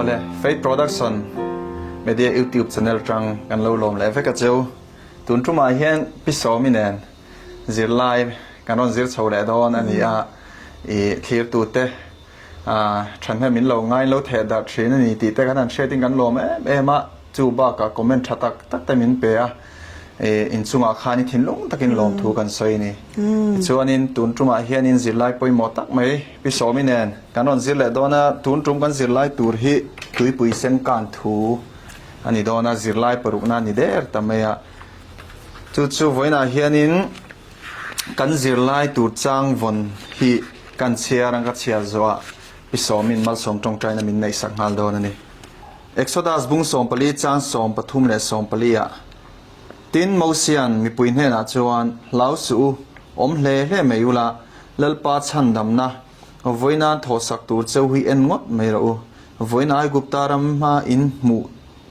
Awle, Faith Production Media YouTube channel tang kan lo lawm leh vek a cheu. Tun tumah hian Pi Sawmi nen zirlai kan rawn zir chho leh dawn a ni a, i thlirtute Thahnem min lo ngai lo theh darh thin a ni tih te kan han hriatin kan lawm em em a, chu bakah comment tha tak tak te min pe a, ih inchungah khan i thinlung takin lawmthu kan sawi a ni. Tichuanin tun tumah hianin zirlai pawimawh tak mai Pi Sawmi nen kan rawn zir leh dawn a, tun tum kan zirlai tur hi tuipui sen kan thu a ni dawn a, zirlai parukna a ni der ta mai a, chu chu vawiinah hianin Kan zirlai tur chang vawn hi kan chhiar ang ka chhiar zawhah Pi Sawmin malsawm tawngtaina min neihsak nghal dawn a ni. Exodus bung 14 chang 13 leh 14 ah Tin, Mosia'n mipui hnenah chuan, Hlau suh u, awm hle hle mai ula, Lalpa chhandamna, vawinan thawhsak tur cheu hi en ngawt mai rawh u. Vawiin Aigupta ram hma in hmuh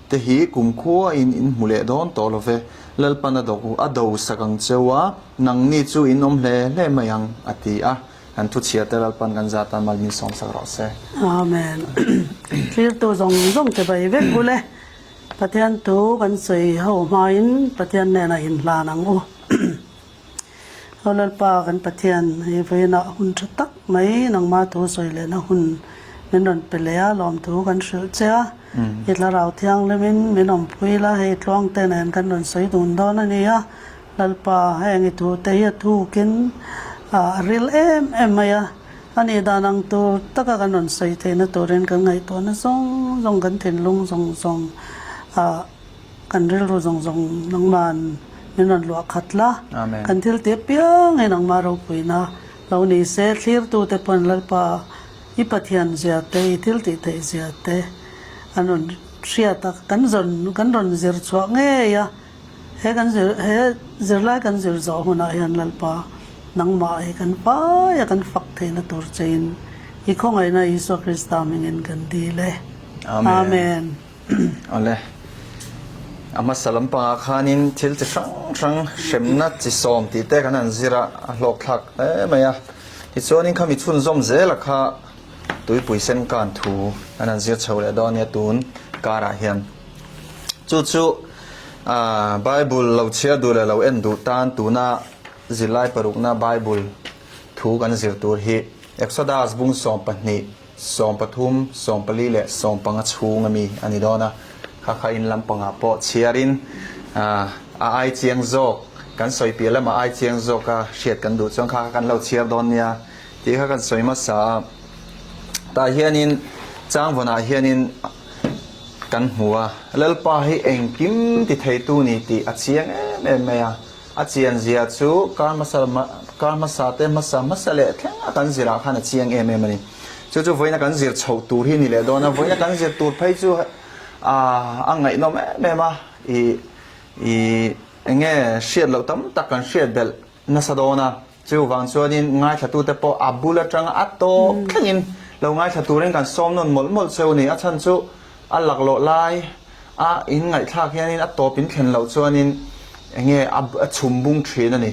te hi kumkhua in in hmu leh dawn tawh lo ve, Lalpan a do a do sak ang cheu a, nangni chu in awm hle hle mai ang, a ti a. Kan thuchhia te Lalpan kan zat a, mal min sawm sak rawh se. Amen. Thlirtu zawng zawng te bai vek bul e. Pathian thu kan sawi ho hmain Pathian hnenah inhlan ang u. Aw Lalpa kan Pathian, hei vawiinah hun tha tak mai nangmah thu sawi lehna hun min rawn pe leh a, lawmthu kan hrilh che a. I thlarau thianghlimin min awmpui la, hei tluangte nen kan rawn sawi dun dawn a ni a. Lalpa, heng i thute hi a thukin a ril em em mai a, a nih dan ang tur taka kan rawn sawi theihna turin kan ngaihtuahna zawng zawng, kan thinlung zawng zawng a Kan rilru zawng zawng nangma'n min rawn luah khat la, kan thil tih apiang hi nangmah ropuina lo ni se, thlirtute pawn Lalpa i Pathian zia te, i thil tih theih zia te an rawn hriat a, kan zawn kan rawn zir chhuah ngei a, he kan zir he zirlai kan zir zawh hunah hian Lalpa nangmah hi kan fai a kan fak theihna tur chein i khawngaihna Isua Krista hmingin kan dil e. Amen. Awle, a hmasa lampangah khanin thil chi hrang hrang hremna chi sawm tih te kan han zir a, a hlawk thlak hle mai a. Tichuanin khami chhunzawm zela kha tuipui sen kan thu kan han zir chho leh dawn nia tun karah hian. Chu chu aah Bible lo chhiar duh leh lo en duh tan tuna zirlai parukna Bible thu kan zir tur hi Exodus bung 12 13, 14 leh 15 chhung ami a ni dawn a, kha kha in lampangah pawh chhiarin a ai chiang zawk, kan sawi piah lamah ai chiang zawka hriat kan duh chuan kha kha kan lo chhiar dawn nia tih kha kan sawi hmasa a. Tah hianin changvawnah hianin kan hmu a, Lalpa hi engkim ti theitu ni tih a chiang em em mai a. A chian zia chu kar hmasa kar hmasa te hmasa hmasa leh thleng a kan zirah khan a chiang em em a ni. Chu chu vawiina kan zir chhoh tur hi ni leh dawn a, vawiina kan zir tur phei chu ah a ngaihnawm em em a, ih ih eng nge hriat loh tam tak kan hriat belh nasa dawn a, chuvang chuanin ngaithlatute pawh a bul atanga a tawp thlengin lo ngaithla turin kan sawm nawn mawlh mawlh cheu a ni. A chhan chu A laklawh lai a in ngaihthlak hianin a tawp in thlen loh chuanin eng nge a chhum bung thin a ni.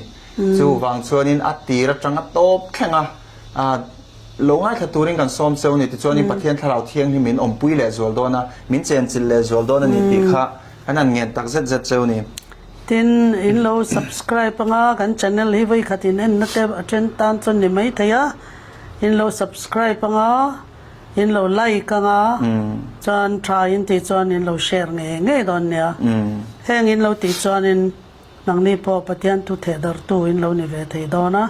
Chuvang chuanin a tir atang a tawp thleng a, lo ngaithla turin kan sawm cheu a ni. Tichuanin Pathian Thlarau Thianghlim min awmpui leh zual dawn a, min chenchilh leh zual dawn a ni tih kha kan han ngen tak zet zet cheu a ni. Tin, in lo subscribe anga kan channel hi vawikhat in enna te a then tan chuan ni maithei a, in lo subscribe anga. In lo like anga chuan tha in tih chuan in lo share ngei ngei dawn nia. Heng in lo tih chuanin nangni pawh Pathian thu thehdartu in lo ni ve thei dawn a,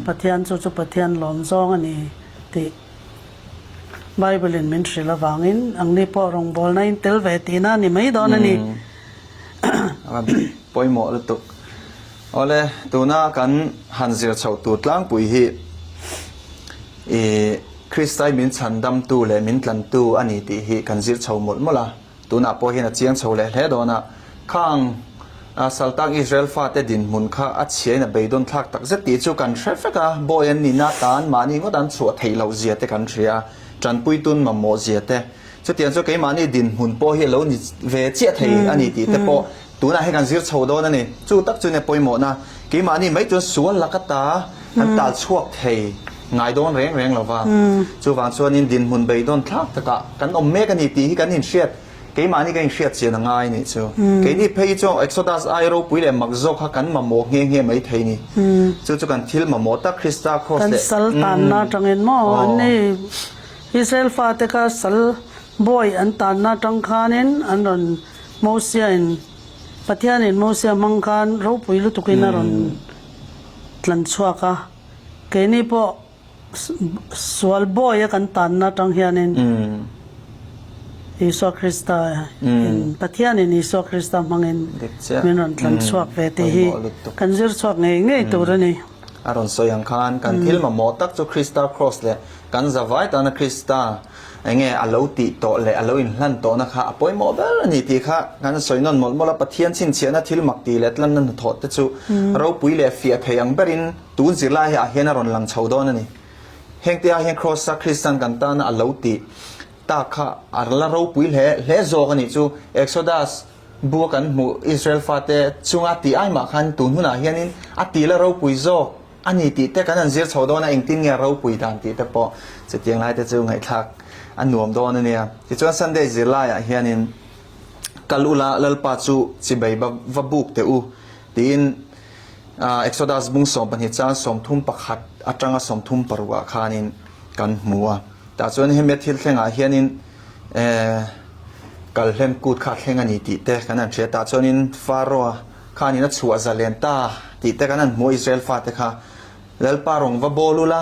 Pathian chu chu Pathian lawm zawng a ni tih Bible in min hrilh avangin angni pawh rawngbawlna in tel ve tihna a ni mai dawn a ni. Pawimawh lutuk. Awle, tuna kan han zir chhoh tur tlangpui hi i Kristai min chhandamtu leh min tlantu a ni tih hi kan zir chho mawlh mawlh a, tunah pawh hian a chiang chho leh hle dawn a. Khang Saltak Israel fate dinhmun kha a chhiain a beidawn thlak tak zet tih chu kan hre vek a, bawi an nihna atan mahni ngawt an chhuah theih loh zia te kan hria a, tanpuitun mamawh zia te. Chutiang chu keimahni dinhmun pawh hi a lo ni ve chiah thei a ni tih te pawh Tunah hian kan zir chho dawn a ni. Chu tak chu nia pawimawhna. Keimahni mai chuan sual lak ata kan tal chhuak thei ngai dawn reng reng lo va. Chuvang chuanin dinhmun beidawn thlak takah kan awm mek a ni tih hi kan inhriat, keimahni kan inhriat chian a ngai a nih chu. Keini phei hi chuan Exodus ai ropui leh mak zawk kha kan mamawh nghe nghe mai thei ni. Chu chu kan thil mamawh tak Krista Kraws Kan leh sal tanna atangin maw an ni Israel fate kha sal bawi an tanna atang khanin an rawn Mosia in Pathianin Mosia hmang khan ropui lutukin a rawn tlan chhuak a. Keini pawh sual bawi a kan tanna atang hianin Isua Krista in Pathianin Isua Krista hmangin min rawn tlan chhuak ve tih hi kan zir chhuak ngei ngei tur a ni. A rawn sawi ang khan kan thil mamawh tak chu Krista Kraws leh kan zavai tana Krista enge a lo tih tawh leh a lo inhlan tawhna kha a pawimawh ber a ni tih kha kan sawi nawn mawlh mawlh a. Pathian chhinchhiahna thil mak tih leh tlanna hnathawh te chu ropui leh fiah thei ang berin Tun zirlai ah hian a rawn lang chho dawn a ni. Hengte ah hian Kraws-a Kristan kan tana a lo tih tak kha a la ropui hle hle zawk a nih chu. Exodus bu a kan hmuh Israel fate chunga tih ai mah khan tun hunah hianin a tih la ropui zawk a ni tih te kan han zir chho dawn a, engtin nge a ropui dan tih te pawh chutiang lai te chu ngaihthlak a nuam dawn a nia. Tichuan Sunday zirlai ah hianin kal ula Lalpa chu chibei va buk teh u tiin Exodus bung 12 chang 31 atanga 36 ah khanin kan hmu a. Tah chuan hemi thil thlengah hianin kalhlem kut kha a thleng a ni tih te kan han hria. Tah chuanin Pharaoh khanin a chhuah zalen ta tih te kan han hmu a, Israel fate kha Lalpa rawng va bawl ula,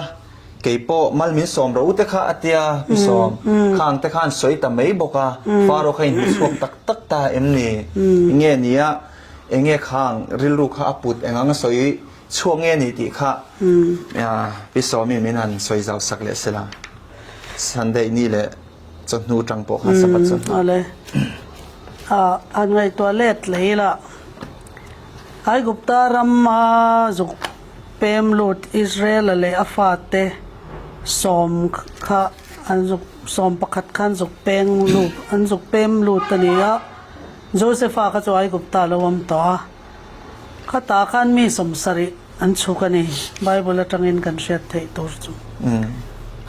kei pawh mal min sawm rawh u te kha a tia, pi sawm khang te khan sawi ta mai bawk a, Pharaoh kha inhmu chhuak tak tak ta em ni? Nge nia? Enge khang rilru kha a put eng ang a sawi chhuak nge ni tih kha Pi Sawmi min han sawi zau sak leh sela. Sunday ni leh chawhnu tang pawh khan Sabbath chawhnu. Awle. Han ngaihtuah let leh ila Aigupta rama zuk pem lut Israela leh a fate sawm kha an zuk sawm pakhat kha an zuk peng lut an zuk pem lut a ni a. Josefa kha chu Aigupta lo awm tawh a, khatah khan mi sawmsarih an chhuk a ni, Bible atangin kan hriat theih tur chu.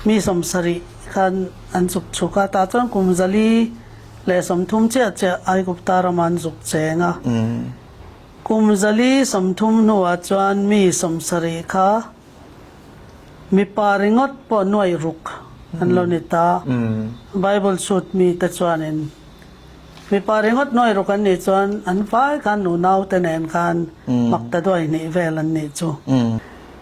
Mi sawmsarih khan an chuk chhuk a, tah chuan kum zali leh 30 chiah chiah Aigupta ramah an zuk cheng a. Kum zali 30 hnuah chuan mi 70 kha mipa ringawt pawh nuaih ruk an lo ni ta. Bible chhut mite chuanin Mipa ringawt nuai ruk an nih chuan an vai khan nunau te nen khan mak ta duai hnih vel an nih chu.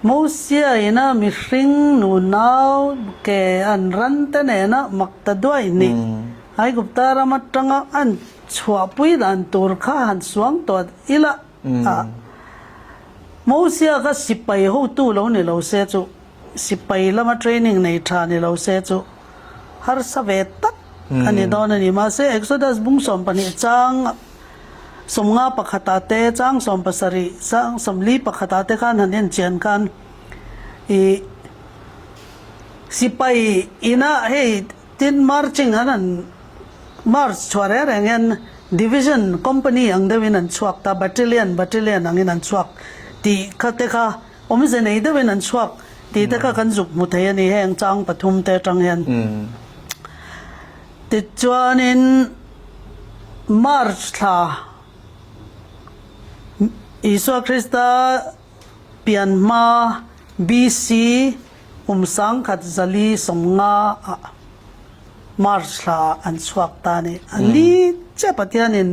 Mosia ina mihring nunau ke an ran te nena mak ta duai hnih Aigupta ram atanga an chhuahpui dan tur kha han suang tawh ila a. Mosia kha sipai hotu lo ni lo se chu sipai lama training nei tha ni lo se chu harsa ve tak a ni dawn a ni. Mahse, Exodus bung 12 chang 51 pakhatah te, chang 70, chang 40 pakhatah te khan han enchian khan ih sipai inah hei tin marching an han march chhuah reng reng hian division, company ang deuhin an chhuak ta, battalion, battalion angin an chhuak tih kha te kha Awmze nei deuhin an chhuak tih te kha kan zuk hmu thei a ni heng chang pathum te atang hian. Tichuanin March thla Isua Krista pian hma BC kum 1450 ah March thla ah an chhuak ta a ni. A ni chiah Pathianin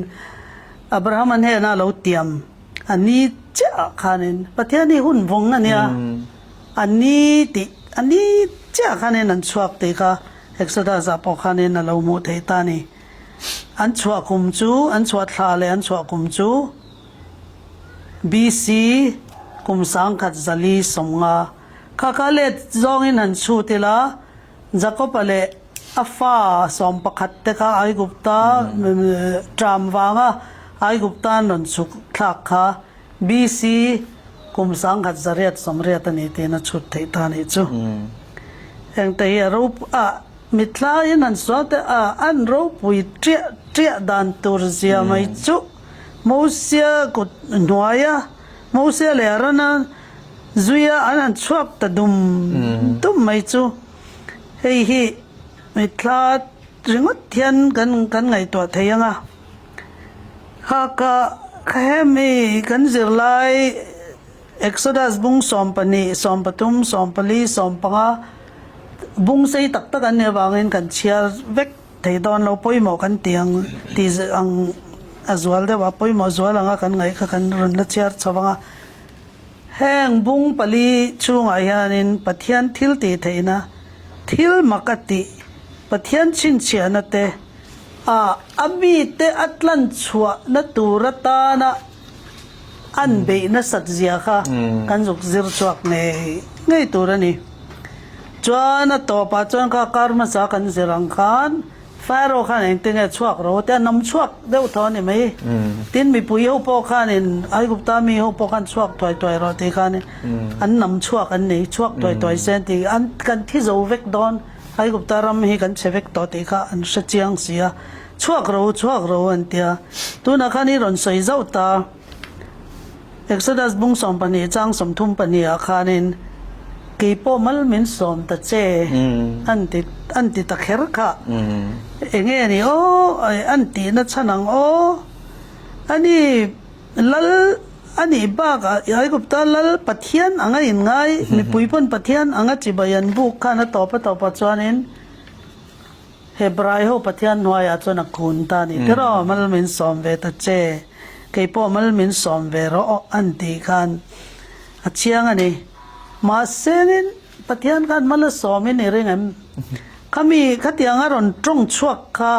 Abrahama hnenah a lo tiam. A ni chiah ah khanin Pathian hi hun vawng a nia, a ni tih a ni chiah ah khanin an chhuak tih kha Exodus ah pawh khanin a lo hmuh theih ta a ni. An chhuah kum chu, an chhuah thla leh an chhuah kum chu BC kum 1450. Kha kha let zawngin han chhut ila Jakob-a leh a fa 11 te kha Aigupta ṭam vanga Aigupta an rawn chhuk thlak kha BC kum 1880 a ni tiin a chhut theih ta a nih chu. Hengte hi a rop a mithlaiin an sual te a an ropui ṭiah ṭiah dan tur zia mai chu Mosia kut hnuaia Mosia leh Arona. Zuia an han chhuak ta dum dum mai chu hei hi mitthla ringawt hian kan kan ngaihtuah thei ang a. Kha ka hemi kan zirlai Exodus bung 12, 13, 14, 15 bung sei tak tak an nih avangin kan chhiar vek thei dawn lo, pawimawh kan ti ang ti ang a zual deuh a, pawimawh zual anga kan ngaih kha kan rawn la chhiar chho vang a. Heng bung pali chhungah hianin Pathian thil tih theihna, thil mak a tih, Pathian chhinchhiahna te, a a mite a tlan chhuahna tur atana an beih nasat zia kha kan zuk zir chhuak ngei ngei tur a ni. Chuan a tawpah chuan kha kar hmasa kan zir ang khan Pharaoh khan engte nge chhuak ro te a nam chhuak deuh tho a ni mai. Tin mipui ho pawh khanin Aigupta mi ho pawh khan chhuak thuai thuai rawh tih khanin an nam chhuak an nei chhuak thuai thuai se an ti an kan thi zo vek dawn Aigupta ram hi kan chhe vek tawh tih kha an hre chiang si a. Chhuak ro, chhuak ro an ti a. Tunah khan i rawn sawi zauh ta. Exodus bung 12 chang 32 ah khanin, Kei pawh mal min sawm ta che an ti an ti ta kher kha. Enge ni aw, an tihna chhan ang aw. Ani lal a nih bakah Aigupta lal Pathian anga inngai, mipui pawn Pathian anga chibai an buk khan a tawp a tawpah chuanin, Hebrai ho Pathian hnuaiah chuan a kun ta a ni tir aw, mal min sawm ve ta che, kei pawh mal min sawm ve rawh aw an tih khan a chiang a ni. Mahsengin Pathian khan mal a sawmin i ring em? Khami khatiang a rawn tawng chhuak kha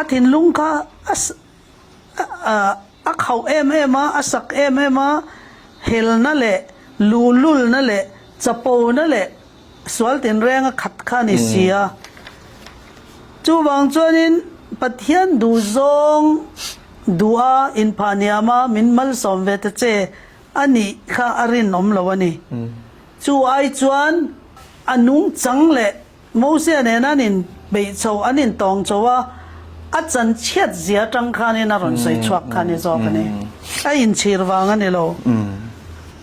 a thinlung kha a a khauh em em a, a sak em em a, helna leh luhlulna leh chapona leh Sual tinreng a khat kha a ni si a. Chuvang chuanin Pathian duhzawng duha inphah niama min malsawm ve ta che a nih kha a rinawm lo a ni. Chu ai chuan a nungchang leh Mosia nena an inbeih chho, an intawng chho a, a chanchhiat zia atang khanin a rawn sawi chhuak kha a ni zawk a ni. A inchhir vang a ni lo.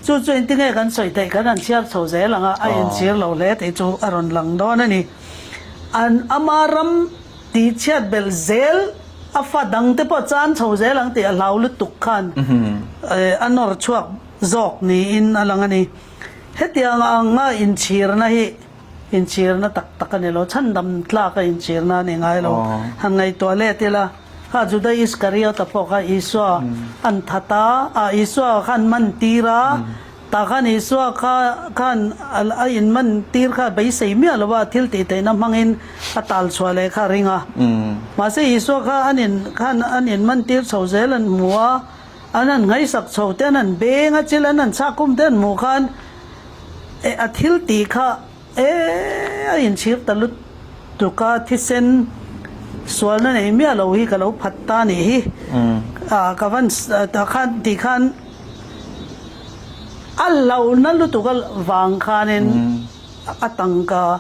Chu chu engtinge kan sawi theih kan han chhiar chho zel ang a, a inchhir lo hle tih chu a rawn lang dawn a ni. An ama ram tihchhiat belh zel a fa dang te pawh chan chho zel ang tih a hlau lutuk khan a nawr chhuak zawk niin a lang a ni. Hetiang anga inchhirna hi inchhirna tak tak a ni lo, chhandam tlaka inchhirna a ni ngai lo. Han ngaihtuah let ila. Kha Juda Iskariota pawh kha Isua an that a, ah Isua kha an man tir a, tah khan Isua kha khan a in man tir kha beisei miah lo a, thil tih theihna hmangin a tal chhuah leh kha a ring a. Mahse Isua kha an in khan an in man tir chho zel an hmu a, an han ngaihsak chho te, an han beng a, chil an han chhak khum te an hmuh khan eh a thil tih kha E, a inchhir ta lutuk a, thisen sualna nei miah lo hi ka lo phat ta nih hi. Ah, ka van tah khan tih khan a hlauhna lutuk a vang khanin a tangka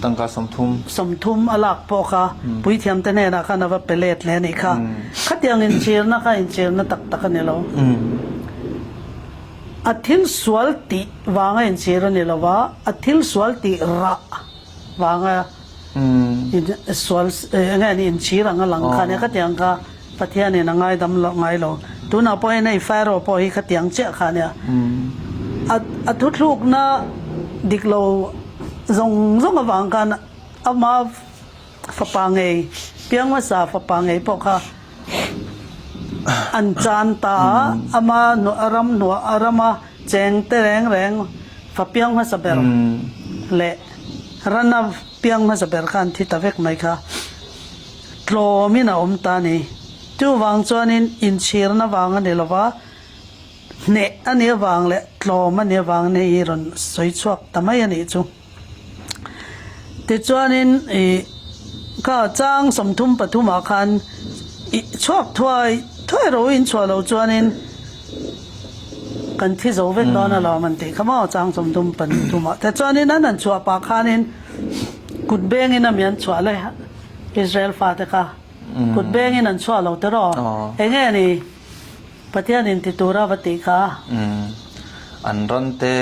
Tangka 30. 30 a lak pawh kha puithiamte hnenah khan a va pe let leh a nih kha. Khatiang inchhirna kha inchhirna tak tak a ni lo. A thil sual tih vanga inchhir a ni lo va, a thil sual tih rah vanga sual eng nge ni inchhir ang a lang kha nia khatiang kha Pathianin a ngaidam loh ngai lo. Tunah pawh hian hei Pharaoh pawh hi khatiang chiah kha nia. A a thuthlukna dik lo zawng zawng avang khan ama fapa ngei piang hmasa fapa ngei pawh kha An chan ta a, ama a ram hnuah a rama cheng te reng reng fa piang hmasa ber leh rana piang hmasa ber kha an thi ta vek mai kha tlawmin a awm ta a ni. Chuvang chuanin inchhirna vang a ni lo va, hneh a nih avang leh tlawm a nih avangin hei hi rawn sawi chhuak ta mai a nih chu. Tichuanin ih kha chang 33 ah khan ih chhuak thuai thuai ro in chhuah loh chuanin kan thi zo vek dawn alawm an tih kha maw chang 33 ah tichuanin an han chhuah pah khanin kut bengin a mi an chhuah le Israel fate kha kut bengin an chhuah lo tiraw eng nge ni Pathianin ti tura va tih kha. An ran te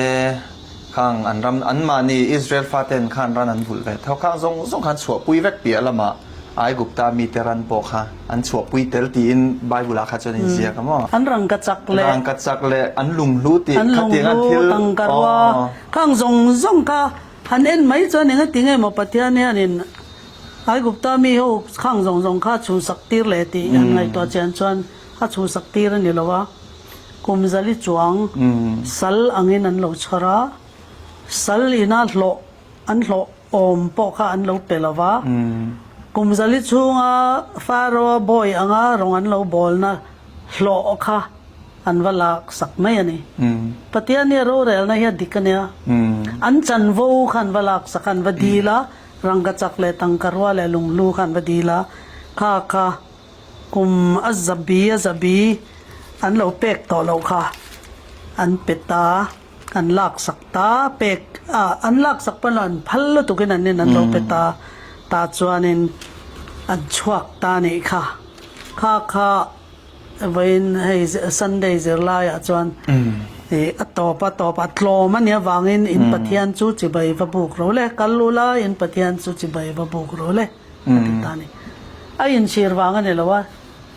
khang an ram anmahni Israel faten khan ran an vulh ve tho khang zawng zawng khan chhuahpui vek piah lamah Aigupta mite ran pawh kha an chhuahpui tel tiin Bible ah kha chuan in ziak a maw? An rangkachak leh Rangkachak leh an lunghlu tih an khatiang an lunghlu thil tangkarua aw. khang zawng zawng kha han en mai chuan engati nge maw Pathian hianin Aigupta mi ho khang zawng zawng kha chhuhsak tir leh tih han ngaihtuah chian chuan a chhuhsak tir a ni lo a. Kum zali chuang sal angin an lo chhawr a, sal ina hlawh an hlawh awm pawh kha an lo pe lo va. Kum zali chhunga Pharaoh bawi anga rawng an lo bawlna hlawh kha an va lak sak mai a ni. Pathian hi a rorelna hi a dik a nia. An chanvo kha an va lak sak a, an va dil a, rangkachak leh tangkarua leh lunghlu kha an va dil a, kha kha Kum a zabi a zabi an lo pek tawh loh kha an pe ta, an laksak ta, pek a an laksak pawn an phal lutukin an in an lo pe ta, tah chuanin an chhuak ta nih kha. Kha kha vawiin hei Sunday zirlaiah chuan ih a tawp a tawp a tlawm a nih avangin in Pathian chu chibai va buk ro le, kal ula in Pathian chu chibai va buk ro le. A ti ta a ni. A inchhir vang a ni lo a,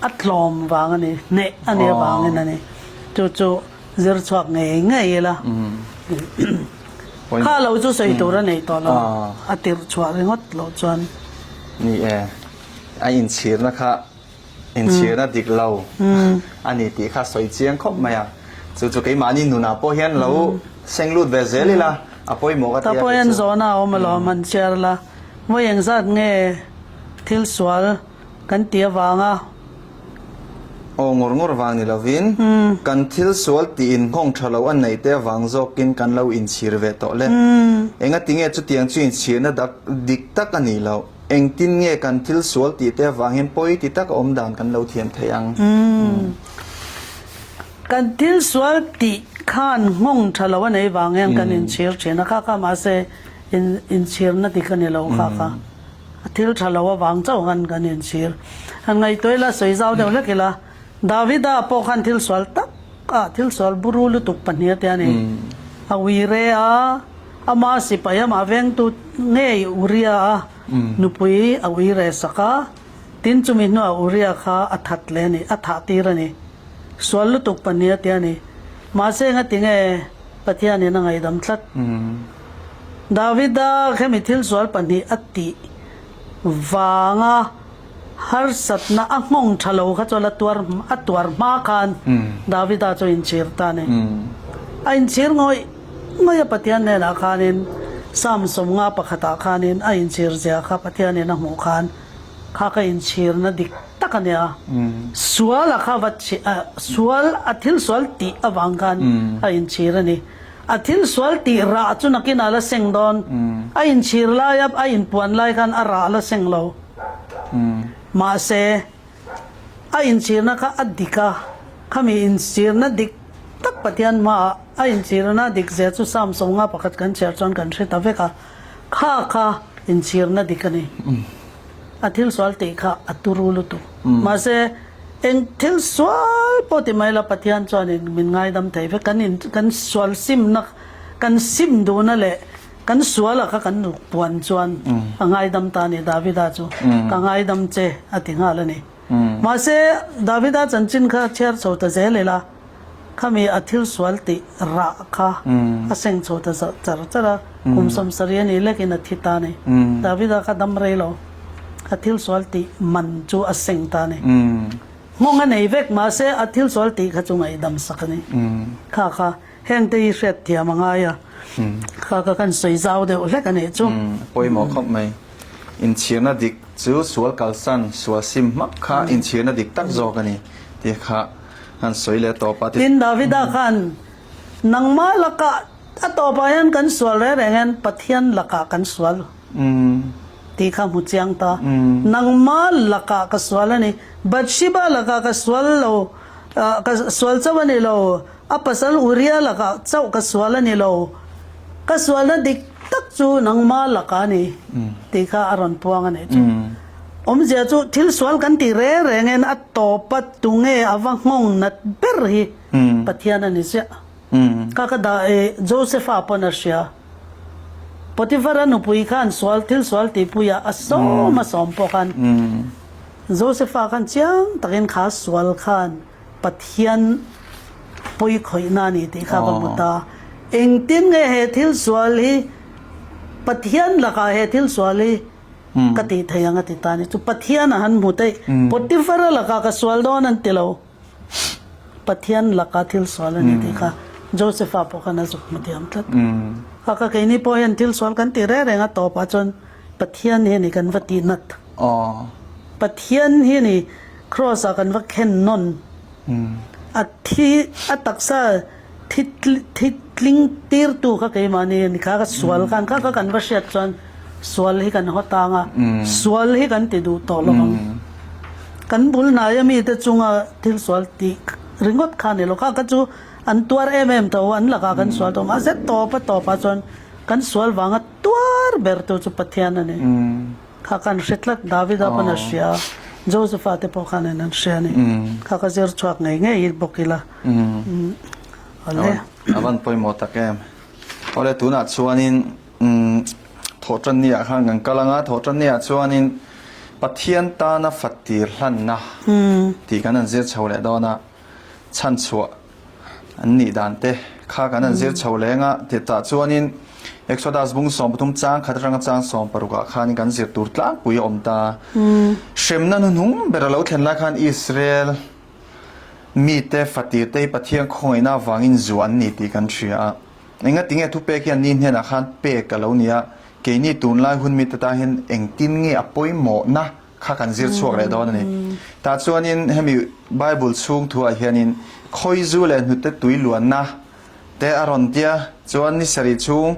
a tlawm vang a ni, hneh a nih avangin a ni. Chu chu zir chhuak ngei ngei ila. Kha lo chu sawi tur a nei tawh lo, a tirh chhuah ringawt loh chuan. Ni e, a inchhirna kha Inchhirna dik lo a ni tih kha sawi chiang khawp mai a. Chu chu keimahni nunah pawh hian lo seng lut ve zel ila a pawimawh ka ti a Ta pawh hian zawhna a awm alawm han chhiar la. Vawi engzat nge thil sual kan tih avanga. Aw ngawr ngawr vang ni lovin kan thil sual tih inhawng tha lo a neih te avang zawkin kan lo inchhir ve tawh le. Engatinge chutiang chu inchhirna dak dik tak a nih loh. Engtin nge kan thil sual tih te avang hian pawi ti tak a awm dan kan lo thiam thei ang? Kan thil sual tih khan nghawng tha lo a nei vang hian kan inchhir thin a, kha kha mahse inchhirna dik a ni lo kha kha. A thil tha lo avang chauh khan kan inchhir. Han ngaihtuah ila, sawi zau deuh hlek ila, Davida pawh khan thil sual tak a, thil sual buru lutuk pahnih a tia ni. A uire a. Ama sipai amah vengtu ngei Uria a nupui a ui reh sak a, tin chumi hnuah Uria kha a that leh a ni, a thah tir a ni. Sual lutuk pahnih a ti a ni. Mahse engati nge Pathianin a ngaihdam tlat? Davida khemi thil sual pahnih a tih vanga harsatna a nghawng tha lo kha chuan a tuar a tuar hma khan Davida chu a inchhir ta a ni. A inchhir ngawih ngawih a Pathian hnenah khanin Psalm 50 pakhatah khanin a inchhir zia kha Pathianin a hmuh khan kha ka inchhirna dik tak a nia. Sual a kha va sual a thil sual tih avang khan a inchhir a ni. A thil sual tih rah chu nakinah la seng dawn. A inchhir laia a inpuan lai khan a rah la seng lo. Mahse, a inchhirna kha a dik a, khami inchhirna dik tak Pathian hmaah a inchhirna dik zia chu Psalm 50 pakhat kan chhiar chuan kan hre ta vek a, kha kha inchhirna dik a ni. A thil sual tih kha a turu lutuk. Mahse, eng thil sual pawh ti mai la Pathian chuanin min ngaidam thei vek. Kan in kan sual simna kan sim duhna leh kan suala kha kan ruk puan chuan a ngaidam ta a ni Davida chu ka ngaidam che a ti nghal a ni. Mahse, Davida chanchin kha chhiar chho ta zel ila. Khami a thil sual tih rah kha a seng chho ta char char a, kum 70 a nih lekin a thi ta a ni. Davida kha dam rei lo, a thil sual tih man chu a seng ta a ni. Nghawng a nei vek mahse a thil sual tih kha chu ngaihdam sak a ni. Kha kha hengte hi hriat thiam a ngai a, kha kha kan sawi zau deuh hlek a nih chu. Pawimawh khawp mai. Inchhirna dik chu sual kalsan, sual sim hmak kha inchhirna dik tak zawk a ni tih kha Han sawi leh tawp a ti. Tin, Davida khan, Nangmah lakah a tawpah hian kan sual reng reng hian Pathian lakah kan sual tih kha hmu chiang ta. Nangmah lakah ka sual a ni. Bathsheba lakah ka sual lo, ka sual chauh a ni lo. A pasal Uria lakah chauh ka sual a ni lo. Ka sualna dik tak chu nangmah lakah a ni tih kha a rawn puang a nih chu. Awmzia chu thil sual kan tih reng rengin a tawpa tunge a va nghawng nat ber hi Pathian a ni ziah. Kha ka dah e Josepha pawn a hria. Potiphara nupui khan sual thil sual tihpuiah a sawm a sawm pawh khan Josepha khan chiang takin kha sual khan Pathian pawi khawihna a ni tih kha va hmu ta. Engtin nge he thil sual hi Pathian lakah he thil sual hi ka tih thei ang a ti ta a ni. Chu Pathian a han hmu daih. Potiphara lakah ka sual dawn an ti lo. Pathian laka thil sual a ni tih kha Josepha pawh khan a zuk hmu thiam tlat. Kha kha keini pawh hian thil sual kan ti reng reng a tawpah chuan Pathian hi a ni kan va tih nat. Pathian hi a ni Kraws ah kan va khen nawn. A thi a taksa thi thi tling tirtu kha keimahni a ni kha ka sual khan kha kha kan va hriat chuan sual hi kan haw tang a, sual hi kan ti duh tawh lo ang. Kan bul hnaia mite chunga thil sual tih ringawt kha a ni lo. Kha kha chu an tuar em em tho, an lakah kan sual tho. Mahse tawpa tawpah chuan kan sual vanga tuar ber tu chu Pathian a ni. Kha khan hre tlat, Davida pawn a hria, Josepha te pawh khan an hria a ni. Kha ka zir chhuak ngei ngei bawk ila. Awle. A van pawimawh tak em. Awle tunah chuanin Thawhtanni-ah khan kan kal ang a, Thawhtanni-ah chuanin Pathian tana fatir hlanna tih kan han zir chho leh dawn a, chhanchhuah an nih dan te kha kan han zir chho leng a, titah chuanin Exodus bung 13 chang khat atanga chang 16 ah khanin kan zir tur tlangpui a awm ta. Hremna hnuhnung ber a lo thlen lai khan Israel mite fatir te hi Pathian khawngaihna avangin zuah an ni tih kan hria a. Engatinge thupek hian ni hnenah khan pek a lo ni a, keini tunlai hun mite tan hian engtin nge a pawimawhna kha kan zir chhuak leh dawn a ni. Tah chuanin hemi Bible chhung thuah hianin khawizu leh hnute tui luanna te a rawn tia, chuan ni sarih chhung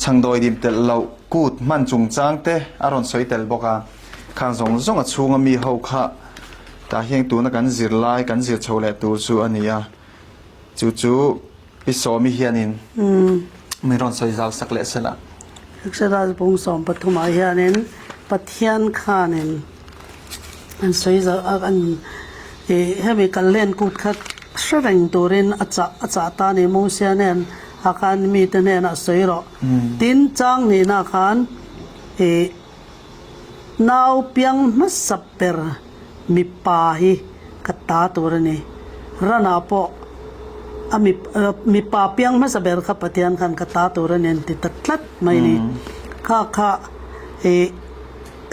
chhangdawi dim telh loh kut hman chungchang te a rawn sawi tel bawk a. Khang zawng zawng a chhunga mi ho kha tah hian tuna kan zir lai kan zir chho leh tur chu a ni a, chu chu Pi Sawmi hianin min rawn sawi zau sak leh sela. Exodus bung 13 ah hianin Pathian khanin an sawi zau a an ih hemi kallen kut kha hre reng turin a chah a chah ta a ni Mosia nen ah khan mite hnenah sawi rawh. Tin chang hnihna khan ih Nau piang hmasa ber mipa hi ka ta tur a ni. Ranah pawh a mipa piang hmasa ber kha Pathian khan ka ta tur a ni an ti ta tlat mai a ni. Kha kha i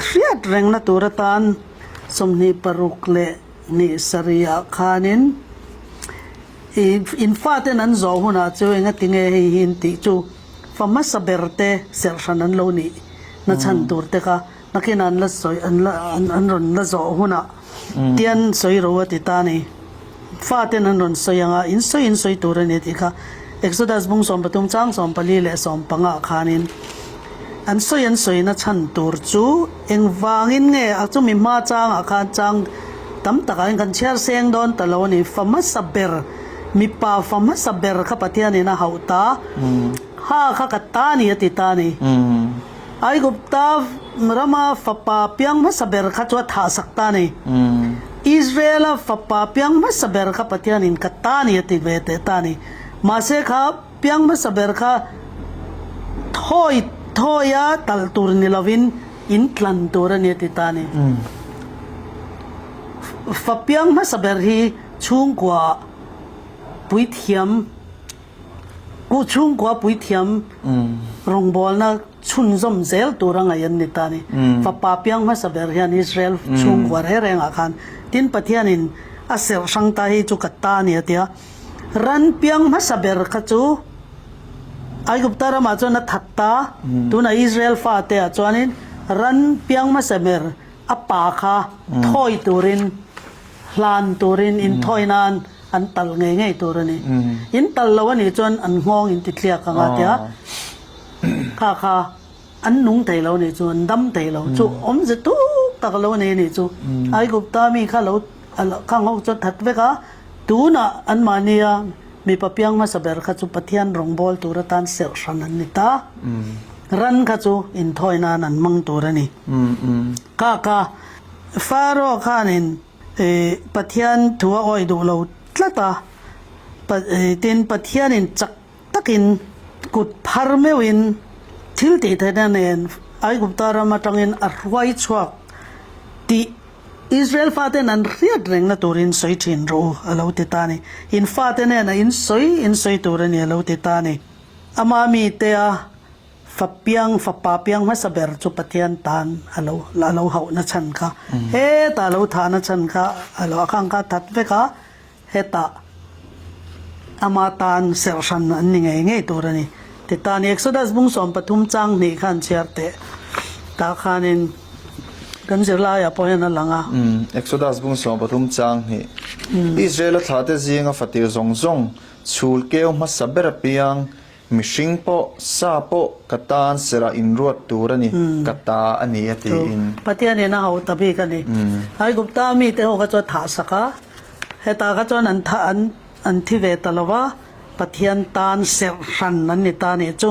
hriat rengna tur atan 26 leh hnih sarihah khanin i in faten an zawh hunah chu engatinge hei hi in tih chu Fa hmasa ber te serh hran an lo nih na chhan tur te kha nakin an la sawi an la an rawn la zawh hunah tian sawi ro a ti ta a ni. Fa ten an rawn sawi ang a, in sawi in sawi tur a ni tih kha Exodus bung 13 chang 14 leh 15 ah khanin an sawi an sawi na chhan tur chu engvangin nge a chumi hma changah khan chang tam takah hian kan chhiar seng dawn ta lo a ni. Fa hmasa ber Mipa fa hmasa ber kha Pathianin a hauh ta, Ha kha ka ta ni a ti ta ni. Aigupta rama fapa piang hmasa ber kha chu a thahsak ta ni. Israela fapa piang hmasa ber kha Pathianin ka ta ni a ti ve teh ta ni. Mahse kha piang hmasa ber kha thawi thawia talh tur ni lovin in tlan tur a ni a ti ta ni. Fa piang hmasa ber hi Chhungkua puithiam Ku chhungkua puithiam rawngbawlna chhunzawm zel tur a ngaih an ni ta a ni. Fapa piang hmasa ber hian Israel chhungkua reng rengah khan tin Pathianin a serh hrang ta hi chu ka ta a ni a ti a. Ran piang hmasa ber kha chu Aigupta ramah chuan a that ta, tunah Israel fate ah chuanin ran piang hmasa ber a pa kha thawi turin Hlan turin inthawi nan an tal ngei ngei tur a ni. In tal lo a nih chuan an nghawng in ti tliak ang a tia kha kha an nung thei lo a nih chu, an dam thei lo chu awmze tuk tak lo a nei a nih chu. Aigupta mi kha lo kha nghawk chu a that vek a, tunah anmahnia mipa piang hmasa ber kha chu Pathian rawngbâwl tur atan serh hran an ni ta. Ran kha chu inthawi nan an hmang tur a ni. Kha kha Pharaoh khanin Pathian thu a awih duh lo tlat a. Tin, Pathianin chak takin kut phar meuhin thil tih theihna nen Aigupta ram atangin a hruai chhuak tih Israel faten an hriat rengna turin sawi thin rawh u a lo ti ta a ni. In fate nena in sawi in sawi tur a ni a lo ti ta a ni. Ama mitea Fa piang, fapa piang hmasa ber chu Pathian tan a lo a lo hauhna chhan kha, hetah a lo thahna chhan kha a lo a khang kha that vek a, hetah ama tan serh hran an ni ngei ngei tur a ni. Titan i Exodus bung 13 chang hnih khan chhiar teh tah khanin kan zirlaiah pawh hian a lang a. Exodus bung 13 chang hnih, Israel-a thlahte zinga fatir zawng zawng chhul keu hmasa ber apiang Mihring pawh, sa pawh ka tan serah inruat tur a ni, ka ta a ni a tiin. Pathianin a hau ta bik a ni. Aigupta mite ho kha chuan thah sak a, hetah kha chuan an thah an an thi ve ta lo va, Pathian tan serh hran an ni ta nih chu.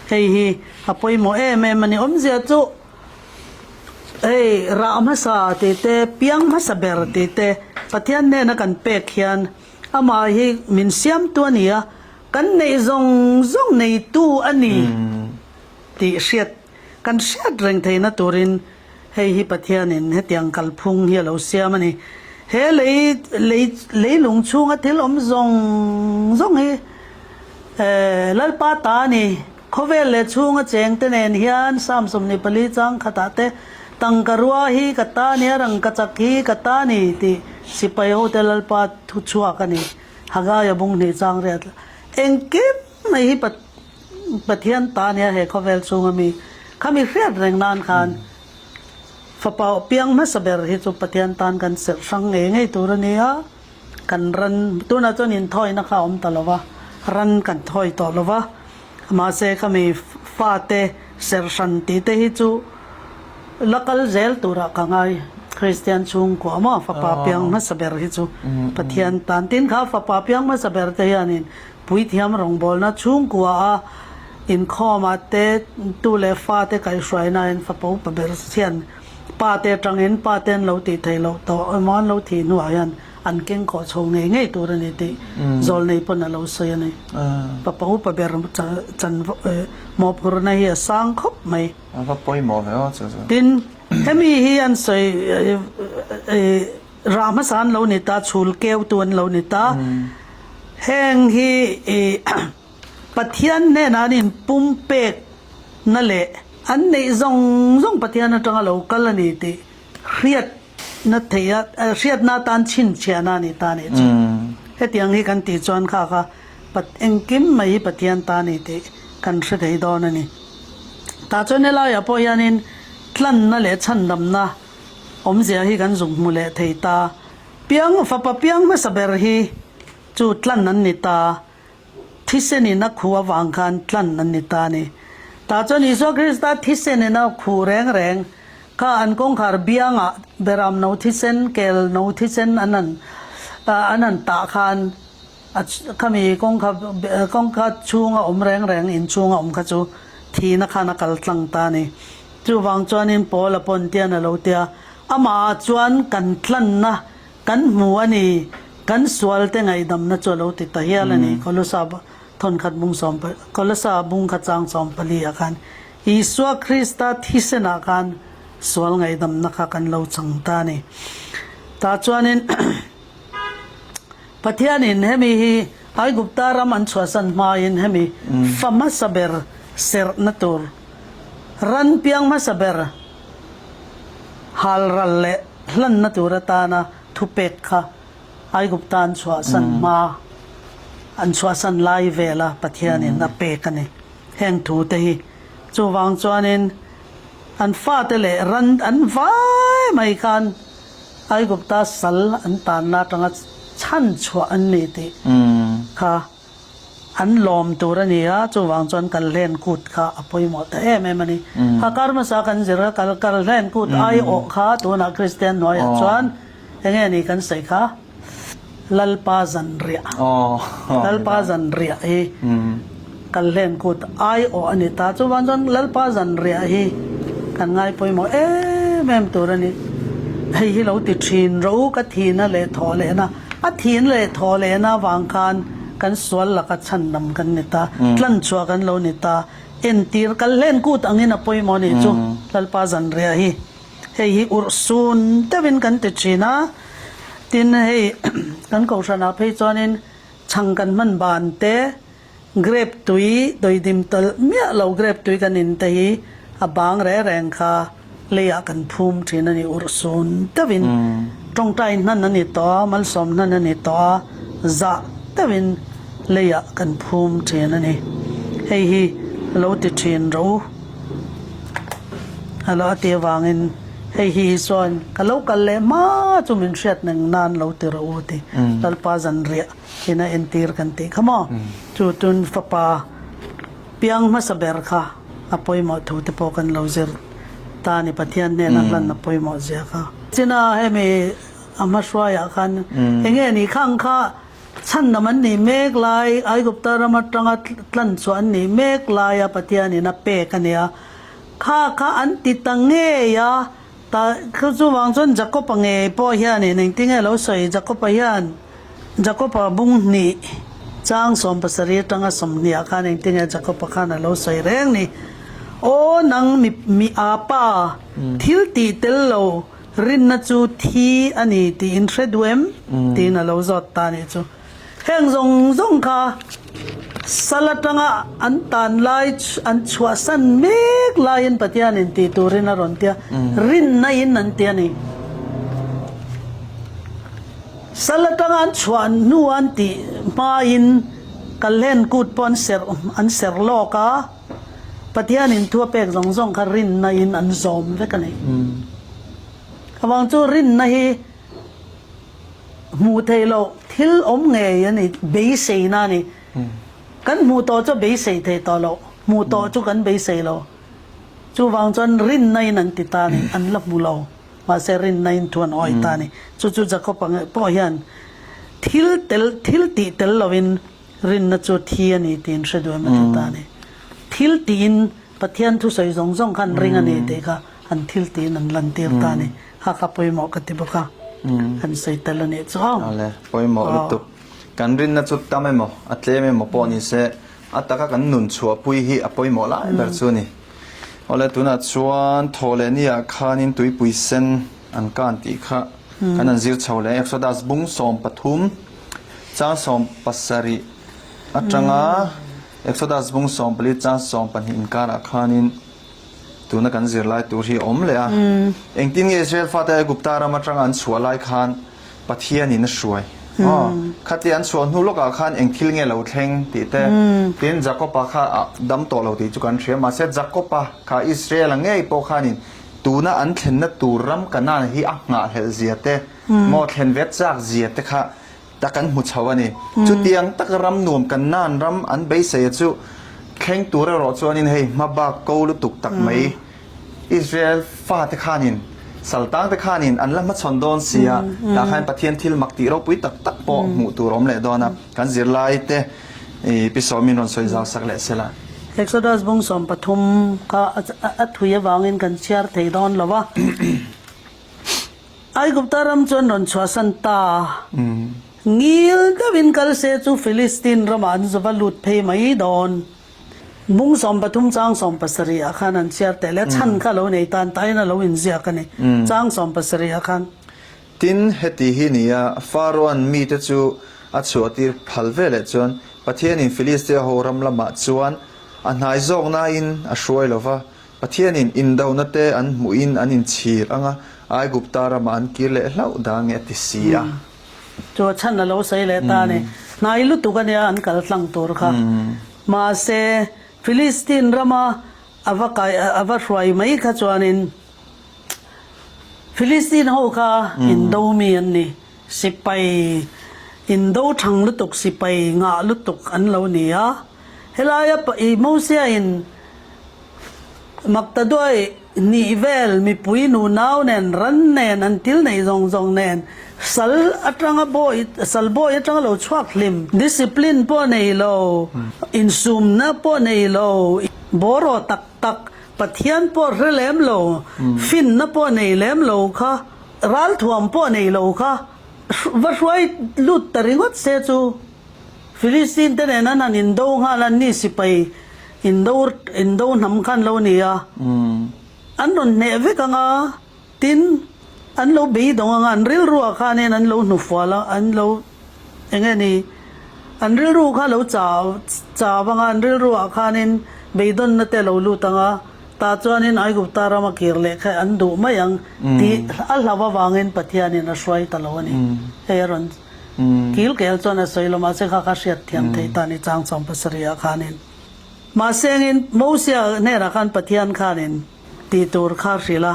Hei hi a pawimawh em em a ni. Awmzia chu hei rah hmasa tih te, piang hmasa ber tih te Pathian hnena kan pek hian amah hi min siamtu a ni a, Kan neih zawng zawng neitu a ni tih hriat kan hriat reng theihna turin hei hi Pathianin hetiang kalphung hi a lo siam a ni. He lei lei leilung chhunga thil awm zawng zawng hi Lalpa ta a ni. Khawvel leh chhunga chengte nen hian Psalm 24 chang khatah te tangka rua hi ka ta a ni a, rangkachak hi ka ta a ni tih sipai hote Lalpa thu chhuak a ni. Hagaia bung hnih chang riat la. Engkim mai hi Pathian ta nia he khawvel chhunga mi khami hriat reng nan khan fapa aw piang hmasa ber hi chu Pathian tan kan serh hrang ngei ngei tur a ni a, kan ran tunah chuan inthawina kha a awm ta lo va, ran kan thawi tawh lo va, mahse khami fate serh hran tih te hi chu La kal zel turah ka ngai. Kristian chhungkua maw fapa piang hmasa ber hi chu Pathian tan tin kha fapa piang hmasa ber te hianin puithiam rawngbawlna chhungkua a inkhawmah te tu leh fa te kaihhruaina in fapa upa ber hian pa te atangin pa te an lo tih theih loh tawh emaw an lo thih hnuah hian an keng kawh chho ngei ngei tur a ni tih zawlnei pawn a lo sawi a ni. Fapa upa ber chanvo mawhphurhna hi a sang khawp mai. A va pawimawh ve aw chu chu. Tin, hemi hi an sawi rah hmasa an lo ni ta, chhul keutu an lo ni ta. Heng hi Pathian hnenah an inpumpek na leh an neih zawng zawng Pathian atanga lo kal a ni tih hriatna theih a, hriatna atan chhinchhiahna a ni ta a nih chu. Hetiang hi kan tih chuan kha kha Engkim mai hi Pathian ta a ni tih kan hre thei dawn a ni. Tah chuan helaiah pawh hianin tlanna leh chhandamna awmzia hi kan zuk hmu leh thei ta. Piang, fapa piang hmasa ber hi chu tlan an ni ta. Thisenin a khuh avang khan tlan an ni ta a ni. Tah chuan Isua Krista thisenin a khuh reng reng kha an kawngkhar biangah beram no thisen, kel no thisen an han an han tah khan A khami kawngka kawngka chhunga awm reng reng in chhunga awm kha chu thihna khan a kal tlang ta a ni. Chuvang chuanin Paul a pawn tian a lo ti a, amah ah chuan kan tlanna kan hmu a ni, kan sual te ngaihdamna chu a lo ti ta hial a ni. Kolosa thawnkhat bung sawm Kolosa bung kha chang 14 ah khan Isua Krista thisen ah khan sual ngaihdamna kha kan lo chang ta a ni. Tah chuanin. Pathianin hemi hi Aigupta ram an chhuahsan hmain hemi fa hmasa ber serhna tur, ran piang hmasa ber halral leh hlanna tur atana thupek kha Aigupta an chhuahsan hma, an chhuahsan lai vela Pathianin a pek a ni. Heng thute hi chuvang chuanin an fate leh ran an vai mai khan Aigupta sal an tanna atanga chhan chhuah an ni tih kha an lawm tur a ni a, chuvang chuan Kalhlen kut kha a pawimawh ta em em a ni. Kha kar hmasa kan zir a, kal Kalhlen kut aiawh kha tunah Kristian hnuaiah chuan enge ni kan sawi kha? Lalpa zanriah. Lalpa zanriah hi Kalhlen kut aiawh a ni ta. Chuvang chuan Lalpa zanriah hi kan ngai pawimawh em em tur a ni. Hei hi lo ti thin rawh u, ka thihna leh thawh lehna. A thihna leh thawh lehna avang khan. Kan sual laka chhandam kan ni ta, tlanchhuah kan lo ni ta. Entir kal hlen kut angin a pawimawh nih chu Lalpa zanriah hi. Hei hi urhsun deuhin kan ti thin a, tin hei kan kohhranah phei chuanin chhang kan hman ban te, grape tui dawidim tawlh miah lo grape tui kan in te hi a bang reng reng kha leiah kan phum thin a ni urhsun deuhin tawngtai hnan a ni tawh a, malsawm hnan a ni tawh a, zah deuhin leiah kan phum thin a ni. Hei hi lo ti thin rawh u. A lo a ti avangin hei hi chuan ka lo kal leh hma chu min hriat neng nan lo ti rawh u ti Lalpa zanriah in a entir kan tih kha maw? Chu tun fapa piang hmasa ber kha a pawimawh thu te pawh kan lo zir ta a ni Pathian hnena hlan a pawimawh zia kha. China hemi a hmahruaiah khan enge nih khang kha Chhandam an nih mek lai, Aigupta ram atanga tlan chu an nih mek laia Pathianin a pek a nia. Kha kha an ti ta ngei a, ta kha chuvang chuan Jakob-a ngei pawh hianin engtinge lo sawi Jakob-a hian Jakob-a bung hnih chang 70 atanga 20 ah khan engtinge Jakob-a khan a lo sawi reng ni. Aw nang mi mi a pa thil tih tel lo Rinna chu thi a ni tiin hre duh em? tiin a lo zawt ta nih chu. Heng zawng zawng kha sal atanga an tan lai an chhuahsan mek laiin Pathianin tih turin a rawn ti a, rinna in an ti a ni. Sal atanga an chhuah hnu an tih hmain Kalhlen kut pawh an serh an serh lawk a, Pathianin thu a pek zawng zawng kha rinna in an zawm vek a ni. Avang chu rinna hi hmuh theih loh thil awm ngei a ni, beiseina a ni. Kan hmuh tawh chu a beisei theih tawh loh, hmuh tawh chu kan beisei lo. Chuvang chuan rinna in an ti ta a ni, an la hmu lo. Mahse rinna in thu an awih ta a ni. Chu chu Jakob pawh hian thil tel thil tih tel lovin Rinna chu thi a ni tiin hre duh em a ti ta a ni. Thil tiin Pathian thusawi zawng zawng khan ring a ni tih kha an thil tiin an lantir ta a ni. Kha kha pawimawh ka ti bawk a, kan sawi tel a nih chu aw. Awle, pawimawh lutuk. Kan rinna chu tam emaw, a tlem emaw pawh ni se, a taka kan nun chhuahpui hi a pawimawh lai ber chu a ni. Awle, tunah chuan thaw leh niah khanin tuipui sen an kan tih kha kan han zir chho leh. Exodus bung 13. Chang 17 atanga Exodus bung 14 chang 12 inkarah khanin tuna kan zirlai tur hi a awm leh a. Engtin nge Israel fate Aigupta ram atanga an chhuah lai khan Pathianin a hruai? Aw, khatia an chhuah hnu lawkah khan eng thil nge lo thleng tih te, tin Jakob-a kha a dam tawh lo tih chu kan hria. Mahse Jakob-a kha Israel-a ngei pawh khanin tuna an thlenna tur ram Kanaan hi a nghahhlelh zia te, Maw thlen ve chak zia te kha ta kan hmu chho a ni. Chutiang taka ram nuam kan nan ram an beisei a chu thleng tur erawh chuanin hei hma bak ko lutuk tak mai Israel fate khanin saltang te khanin an la hmachhawn dawn si a, tah khan Pathian thil mak tih ropui tak tak pawh hmuh tur awm leh dawn a, kan zirlai te i pi sawmin rawn sawi zau sak leh sela. Exodus bung 13 kha a thui avangin kan chhiar thei dawn lo a. Aigupta ram chu an rawn chhuahsan ta. Ngil deuhin kal se chu Filistin ramah an va lut phei mai dawn. Bung 13 chang 17 ah khan an chhiar teh leh a chhan kha lo nei tan tahin a lo inziak a ni. Chang 17 ah khan. Tin, heti hi ni a, Pharaoh-a'n mite chu a chhuahtir phal veleh chuan Pathianin Filistia ho ram lamah chuan a hnai zawk nain a hruai lo va, Pathianin indona te an hmuhin an inchhir ang a, Aigupta ramah an kir leh hlauh dah nge a ti si a. Chu a chhan a lo sawi leh ta a ni. Hnai lutuk a nia an kal tlang tur kha. Mahse, Filistin rama a va kai a va hruai mai kha chuanin Filistin ho kha indo mi an ni. Sipai indo thang lutuk, sipai ngah lutuk an lo ni a. Helaia Mosia in Maktaduai hnih vel mipui nunau nen, ran nen, an til neih zawng zawng nen, sal atanga bawi, sal bawi atanga lo chhuak hlim, discipline pawh nei lo, insumna pawh nei lo, bawraw tak tak, Pathian pawh hre lem lo, finna pawh nei lem lo kha, ralthuam pawh nei lo kha va hruai lut ta ringawt se chu. Filistin te nen an han indo nghal a, ni sipai indo indo hnam kha an lo ni a, an rawn hneh vek ang a, tin, an lo beidawng ang a, an rilruah khanin an lo hnufual a, an lo eng nge ni, an rilru kha lo chau chau ang a, an rilruah khanin beidawnna te a lo lut ang a, tah chuanin Aigupta rama kir leh kha an duh mai ang tih a hlauh avangin Pathianin a hruai ta lo a ni. Hei a rawn kil kel chuan a sawi lo, mahse kha kha hriat thiam theih ta a ni chang chawm pasarihah khanin. Mahse engin Mosia hnenah khan Pathian khanin tih tur kha hrilh a,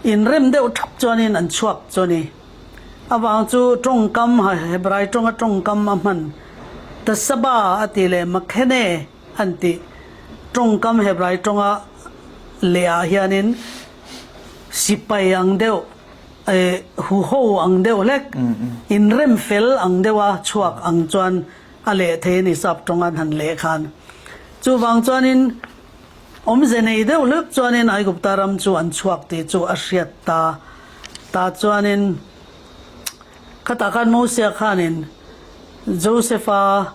inrem deuh thap chuanin an chhuak chu a ni. Avang chu tawngkam, Hebrai tawnga tawngkam a hman, Tasaba a tih leh Makhene an tih tawngkam Hebrai tawnga lehah hianin sipai ang deuh, huho ang deuh hlek, inrem fel ang deuha chhuak ang chuan a leh thei a ni sap tawng an han leh khan. Chuvang chuanin awmze nei deuh hlek chuanin Aigupta ram chu an chhuak tih chu a hriat ta. Tah chuanin khatah khan Mosia khanin Josefa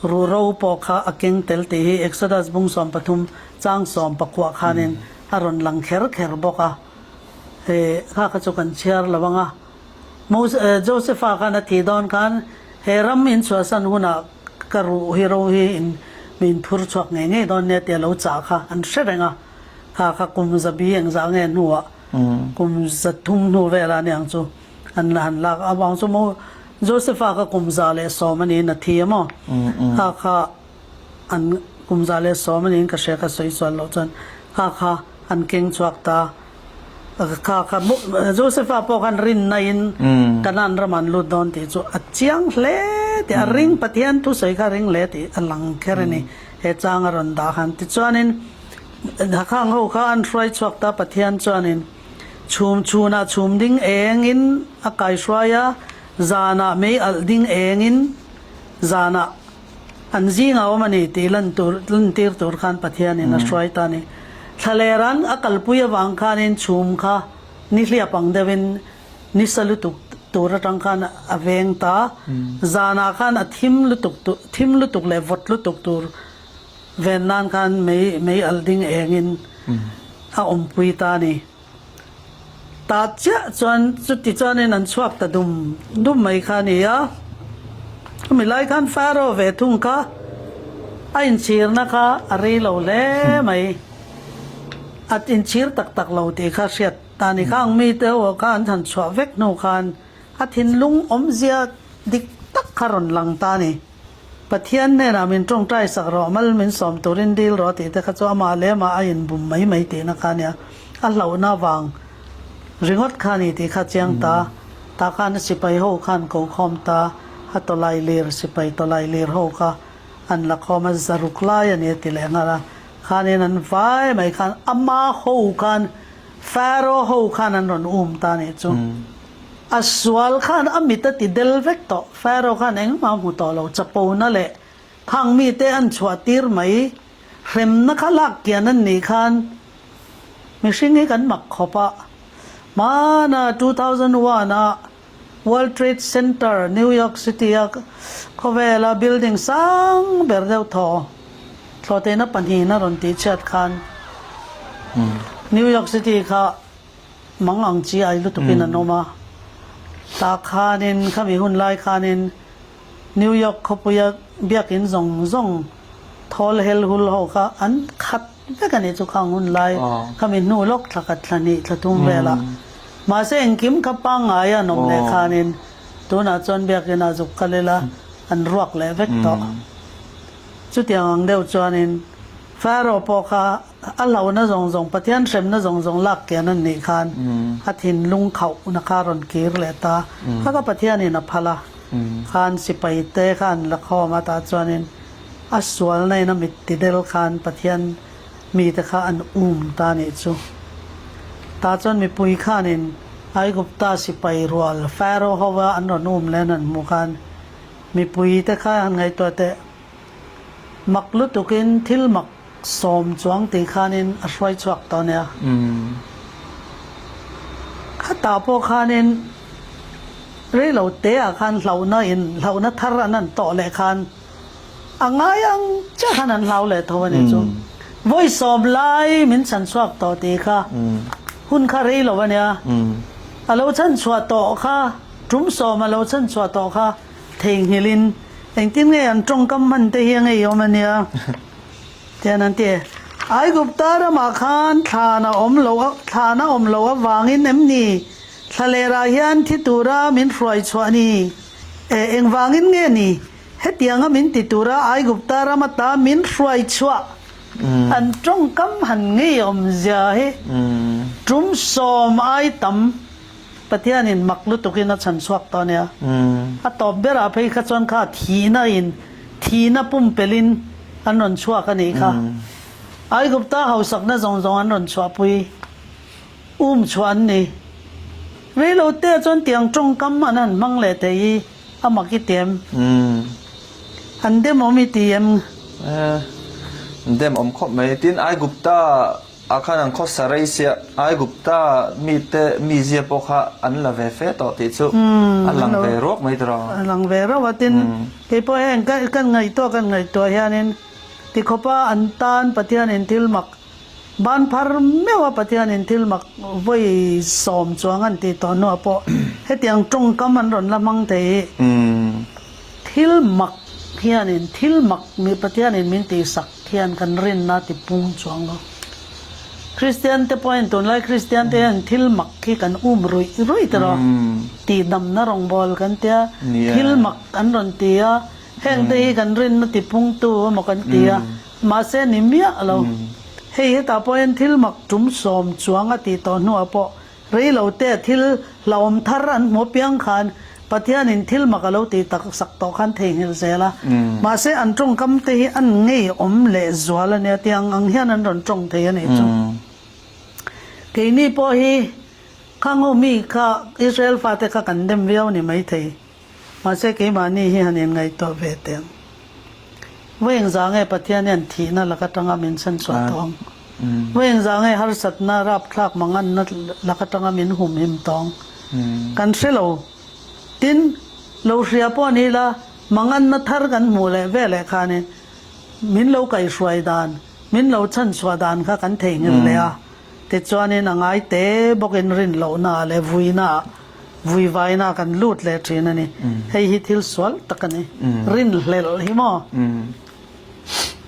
ruhro pawh kha a keng tel tih hi Exodus bung 13 chang 19 khanin a rawn lang kher kher bawk a. He kha kha chu kan chhiar lo ang a. Moses, Josefa khan a thih dawn khan he ram in chhuahsan hunah ka ruh hi ro hi in min phur chhuak ngei ngei dawn nia tih a lo chah kha an hre reng a. Kha kha kum zabi engzah nge hnuah kum 300 hnu velah aniang chu an la han lak avang chu maw Josefa kha kum 110 a niin a thi a maw? Kha kha an kum 110 a niin ka hria ka sawi sual loh chuan kha kha an keng chhuak ta. Kha kha Josefa pawh khan rinna in Kanaan ramah an lut dawn tih chu a chiang hle tih a ring Pathian thusawi kha a ring hle tih a lang kher a ni he chang a rawn dah khan. Tichuanin Hakhang ho kha an hruai chhuak ta Pathian chuanin chhum chhunah chhum ding engin a kai hruai a, zanah mei alh ding engin zanah an zingah awm a ni tih lan tur lantir tur khan Pathianin a hruai ta a ni. Thlaler an a kalpui avang khanin chhum kha nihliap ang deuhin nisa lutuk tur atang khan a veng ta, zanah khan a thim lutuk thim lutuk leh vawt lutuk tur Ven nan khan mei mei alh ding engin a awmpui ta a ni. Tah chiah chuan chuti chuanin an chhuak ta dum dum mai kha a ni a. Chumi lai khan Pharaoh ve thung kha a inchhirna kha a rei lo hle mai. A inchhir tak tak lo tih kha hriat ta a ni. Khang mite ho kha an han chhuah vek hnu khan a thinlung awmzia dik tak kha rawn lang ta a ni. Pathian hnenah min tawngtai sak rawh, mal min sawm turin dil rawh tih te kha chu amah leh amah a inbum mai mai tihna kha a nia. A hlauhna vang ringawt kha a ni tih kha a chiang ta. Tah khan a sipai ho khan ko khawm ta, a tawlai lir, sipai tawlai lir ho kha an la khawm a, zaruk lai a ni a ti leh nghal a. Khanin an vai mai khan ama ho khan Pharaoh ho khan an rawn um ta a nih chu. A sual khan a mit a ti del vek tawh. Pharaoh khan engmah a hmu tawh lo. Chapona leh khang mite an chhuah tir mai. Hremna kha lak kian an nih khan mihring hi kan mak khawp a. Hmana 2001 a World Trade Center, New York City a khawvela building sang ber deuh thaw thlawhteina pahnihin a rawn tihchhiat khan New York City kha Mang ang chi ai lutukin an awm a, tah khanin khami hun lai khanin New York khawpuia biakin zawng zawng thawl hel hul ho kha an khat vek a nih chu khang hun lai khami hnu lawk thla khat thla hnih thla thum velah. Mahse engkim kha pangngai a an awm leh khanin tunah chuan biakinah zuk kal ila an ruak leh vek tawh. Chutiang ang deuh chuanin Pharaoh pawh kha A hlauhna zawng zawng, Pathian hremna zawng zawng lak kian an nih khan a thinlung khauhna kha a rawn kir leh ta. Kha kha Pathianin a phal a, khan sipai te kha an la khawm a, tah chuanin a sualna in a mit ti del khan Pathian mite kha an um ta a nih chu. Tah chuan mipui khanin Aigupta sipai rual Pharaoh hova an rawn um leh an han hmuh khan mipui te kha an ngaihtuah teh mak lutukin thil mak Sawm chuang tih khanin a hruai chhuak tawh nia. Khatah pawh khanin rei lo te ah khan hlauhna in hlauhna thar an han tawh leh khan. A ngai ang chiah khan an hlau leh tho a nih chu. Vawi sawm lai min chhan chhuak tawh tih kha hun kha rei lo a nia. A lo chhan chhuah tawh kha tum sawm a lo chhan chhuah tawh kha theihnghilh in engtin nge an tawngkam hman te hi a ngeiawm a nia tian an ti. Aigupta ramah khan thlan a awm lo thlan a awm loh avangin em ni thlalerah hian thi tura min hruai chhuah ni? E engvangin nge ni? Hetianga min ti tura Aigupta ram ata min hruai chhuah an tawngkam han ngei awmzia hi tum sawm ai tam Pathianin mak lutukin a chhan chhuak tawh a nia. A tawp berah phei kha chuan kha thihna in thihna pumpelhin an rawn chhuak a nih kha. Aigupta hausakna zawng zawng an rawn chhuahpui. Um chhuah an ni. Reilote chuan tiang tawngkam an han hmang leh thei hi a mak i ti em? An dem awm i ti em? Dem awm khawp mai. Tin, Aigupta ah khan an khawsa rei sia, Aigupta mite mizia pawh kha an la ve fe tawh tih chu a lang ve ruak mai tawh. A lang ve rauh a. Tin, kei pawh heng kan ngaihtuah kan ngaihtuah hianin tikhawpa an tan Pathianin thil mak Ban phar meuh a Pathianin thil mak vawi sawm chuang an tih tawh hnuah pawh hetiang tawngkam an rawn la hmang thei hi thil mak hianin thil mak mi Pathianin min tihsak hian kan rinna ti pung chuang lo. Kristian te pawhin tunlai Kristian te hian thil mak hi kan um ruih ruih tiraw tihdamna rawngbâwl kan tia thil mak an rawn ti a heng te hi kan rinna ti pungtu emaw kan ti a. Mahse ni miah lo. Hei hetah pawh hian thil mak tum sawm chuang a tih tawh hnuah pawh rei lo te thil hlauhawm thar an hmu apiang khan Pathianin thil mak a lo tih tak sak tawh khan theihnghilh zel a. Mahse an tawngkam te hi an ngeiawm leh zual a nia tiang ang hian an rawn tawng thei a nih chu. Keini pawh hi khangho mi kha Israel fate kha kan dem viau ni maithei. Mahse keimahni hi han inngaihtuah ve teh ang. Vawi engzah nge Pathian hian thihna lak atanga min chhanchhuah tawh ang? Vawi engzah nge harsatna rapthlak manganna lak atanga min humhim tawh ang? Kan hre lo. Tin, lo hria pawh ni ila, manganna thar kan hmuh leh ve leh khanin min lo kaihhruai dan, min lo chhanchhuah dan kha kan theihnghilh leh a. Tichuanin a ngai te bawkin rin lohnaah leh vuinaah Vuivaina kan lut leh thin a ni. Hei hi thil sual tak a ni. Rinhlelh hi maw?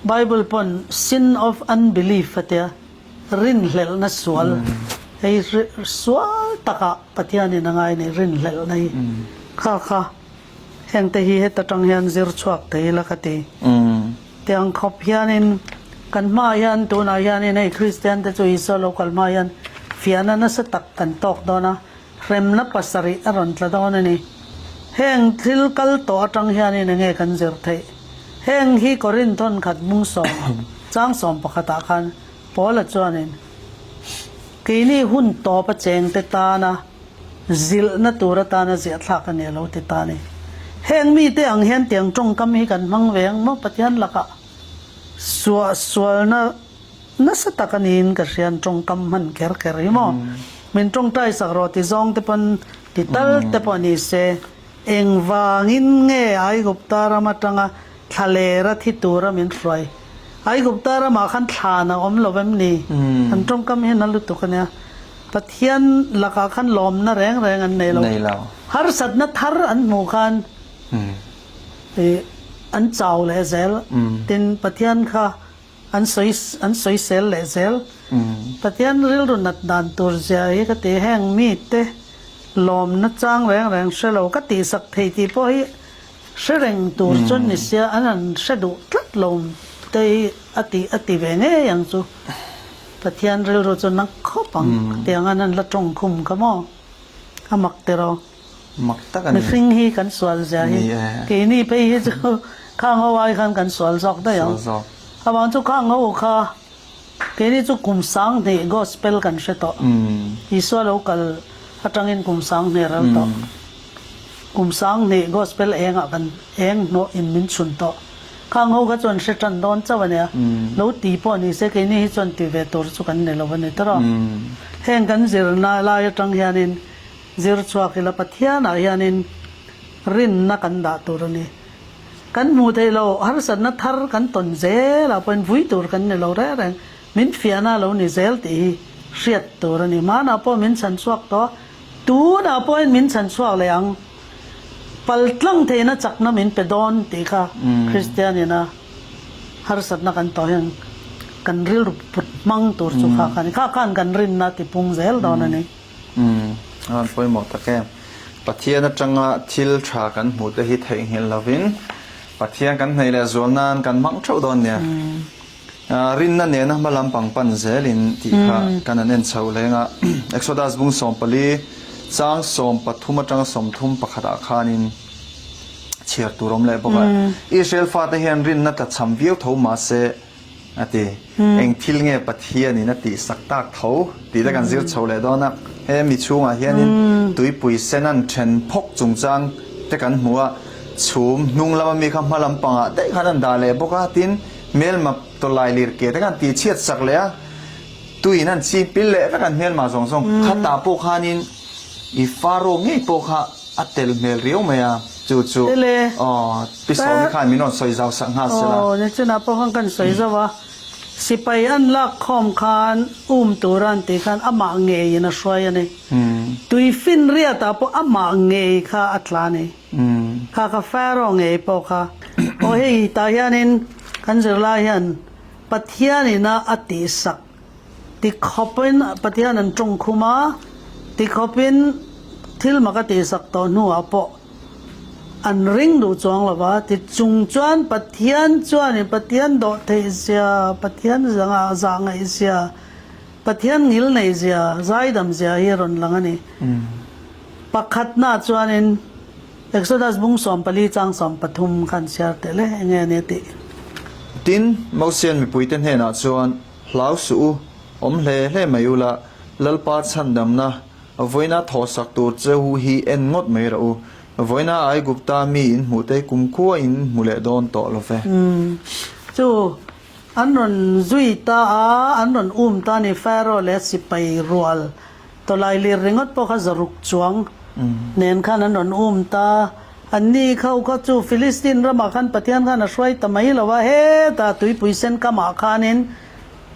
Bible pawn sin of unbelief a tia, rinhlelhna sual. Hei sual takah Pathianin a ngai a ni, rinhlelhna hi. Kha kha hengte hi heta tang hian zir chhuak thei ila ka ti. Tiang khawp hianin kan hmaah hian tunah hianin hei Kristian te chu Isua lo kal hma hian fiahna nasa tak kan tawk dawn a. Hremna pasarih a rawn tla dawn a ni. Heng thil kal tawh atang hianin enge kan zir theih? Heng hi Korinth thawn khat mung sawm, chang sawm pakhatah khan Paula chuanin, Keini hun tawp a chengte tana zilhna tur atana ziahthlak a ni a lo ti ta a ni. Heng mite ang hian tiang tawngkam hi kan hmang ve ang maw Pathian lakah suah sualna Nasa tak a niin ka hria an tawngkam hman kher kher hi maw? Min tawngtai sak rawh ti zawng te pawn ti tal te pawh ni se, engvangin nge Aigupta ram atanga thlalera thi tura min hruai? Aigupta ramah khan thlan a awm lo em ni? An tawngkam hi na lutuk a nia. Pathian lakah khan lawmna reng reng an nei lo. Harsatna thar an hmuh khan an chau leh zel. Tin, Pathian kha An sawi an sawisel leh zel. Pathian rilru nat dan tur zia hi ka ti heng mite lawmna chang reng reng hre lo ka tihsak thei tih pawh hi hre reng tur chuan ni sia an han hre duh tlat lo te hi a ti a ti ve ngei ang chu. Pathian rilru chu na khawp ang tiang an han la tawng khum kha maw a mak tiraw. Mak tak a ni. Mihring hi kan sual zia hi. Ni e. Keini phei hi chu khang ho ai khan kan sual zawk daih ang. Sual zawk. Avang chu khang ho kha keini chu kum sang hnih gospel kan hre tawh. Isua lo kal atangin kum sang hnih ral tawh. Kum sang hnih gospel engah kan eng hnawh in min chhun tawh. Khang ho kha chuan hre tan dawn chauh a nia. Lo ti pawh ni se keini hi chuan ti ve tur chu kan ni lo a ni tawh. Heng kan zirna lai atang hianin Zir chhuak ila Pathianah hianin rinna kan dah tur a ni. Kan hmuh theih loh harsatna thar kan tawn zel ah pawhin vui tur kan ni lo reng reng. Min fiahna a lo ni zel tih hi hriat tur a ni. Hmanah pawh min chhan chhuak tawh a, tunah pawhin min chhan chhuak leh ang. Pal tlang theihna chakna min pe dawn tih kha Kristian ina harsatna kan tawh hian kan rilru put hmang tur chu kha kha a ni. Kha khan kan rinna a tipung zel dawn a ni. Umm, a rawn pawimawh tak em. Pathian atanga thil tha kan hmuh te hi theihnghilh lovin Pathian kan hnaih leh zual nan kan hmang theuh dawn nia. Rinna nena hma lampang pan zelin tih kha kan han en chhoh leng a. Exodus bung 14 chang 13 atanga 31 ah khanin chhiar tur awm leh bawk a. Israel fate hian rinna tlachham viau tho mahse, A ti. Eng thil nge Pathianin a tihsak tak tho tih te kan zir chho leh dawn a. He mi chhungah hianin tuipui sen an then phawk chungchang te kan hmu a, chhum hnung lama mi kha hma lampangah daih khan an dah leh bawk a, tin hmelma tawlai lir ke te khan tihchhiat sak leh a, tuiin an ching pil leh vek an hmelma zawng zawng. Khatah pawh khanin i Faro ngei pawh kha a tel hmel riau mai a, chu chu aw Pi Sawmi khan min rawn sawi zau sak nghal se la. Aw, nichinah pawh khan kan sawi zauh a, sipai an lak khawm khan um tura an tih khan amah ngeiin a hruai a ni. Tui finriatah pawh amah ngei kha a tla a ni. Kha kha Pharaoh ngei pawh kha. Aw hei tah hianin kan zirlai hian Pathianina a tihsak Ti khawpin Pathian an tawng khum a, ti khawpin thil mak a tihsak tawh hnuah pawh an ring duh chuang lo va. Ti chung chuan Pathian chuanin Pathian dawh theih zia, Pathian zanga zah ngaih zia, Pathian ngil neih zia, zaidam zia hi a rawn lang a ni. Pakhatna chuanin Exodus bung 14 chang 13 khan chhiar telh e, enge a nia tih. Tin, Mosian mipuite hnenah chuan Hlau suh u, awm hle hle mai ula, Lalpa chhandamna, vawiina thawhsak tur che u hi en ngawt mai rawh u. Vawiina Aigupta mi in hmuh te kumkhua in hmu leh dawn tawh lo ve. Chu an rawn zui ta a, an rawn um ta a ni, Pharaoh leh sipai rual tawlai lir ringawt pawh kha zaruk chuang nen khan an rawn um ta. Anni kho kha chu Filistin ramah khan Pathian khan a hruai ta mai lo a, hetah tuipui sen kamah khanin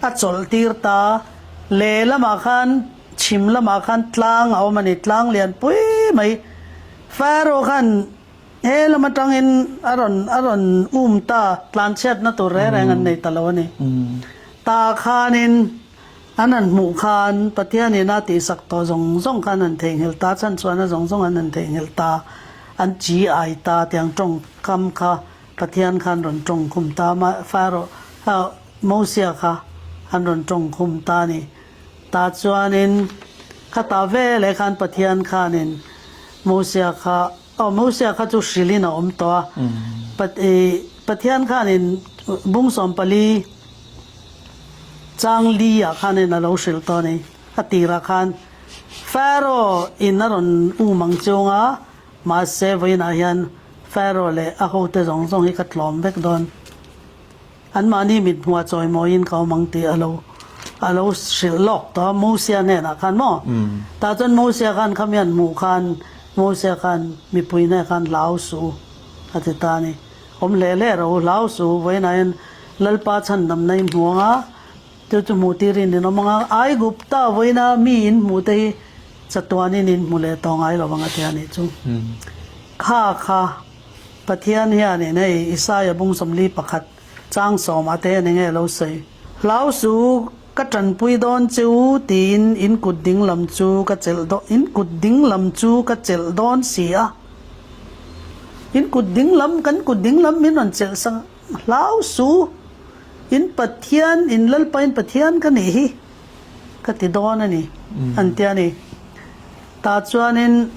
a chawlh tir ta. Leh lamah khan chhim lamah khan tlang a awm a ni, tlang lian pui mai. Pharaoh khan he lam atangin a rawn a rawn um ta, tlanchhiatna tur reng reng an nei ta lo a ni. Tah khanin An han hmuh khan Pathianin a tihsak tawh zawng zawng khan an theihnghilh ta, chhan chuan a zawng zawng an han theihnghilh ta, an chi ai ta tiang tawngkam kha Pathian khan rawn tawngkhum ta, Pharaoh Mosia kha an rawn tawngkhum ta a ni. Tah chuanin khatah veleh khan Pathian khanin Mosia kha, aw Mosia kha chu hrilhin a awm tawh a, Pathian khanin bung 14, Chang li ah khan in a lo hrilh tawh a ni. A tirah khan Pharaoh in a rawn um ang chung a, mahse vawiinah hian Pharaoh leh a hote zawng zawng hi ka tlawm vek dawn. Anmahni mithmuah chawimawiin ka awm ang tih a lo a lo hrilh lawk tawh a Mosia hnenah khan maw? Tah chuan Mosia khan khami an hmuh khan Mosia khan mipui hneh khan hlau suh u a ti ta a ni. Awm hle hle ro hlau su, vawiinah hian Lalpa chhandamna i hmu ang a, chu chu hmuh tirin in awm ang a, Aigupta vawiina mi in hmuh te hi chatuanin in hmu leh tawh ngai lo ang a ti a nih chu. Kha kha Pathian hianin hei Isaia bung 41 chang sawmah te hian enge a lo sawi? Hlau su, ka tanpui dawn che u tiin in kut ding lam chu ka chelh dawn, in kut ding lam chu ka chelh dawn si a. In kut ding lam, kan kut ding lam min rawn chelh sak, hlau su, in Pathian, in Lalpa in Pathian ka nih hi ka ti dawn a ni, an ti a ni. Tah chuanin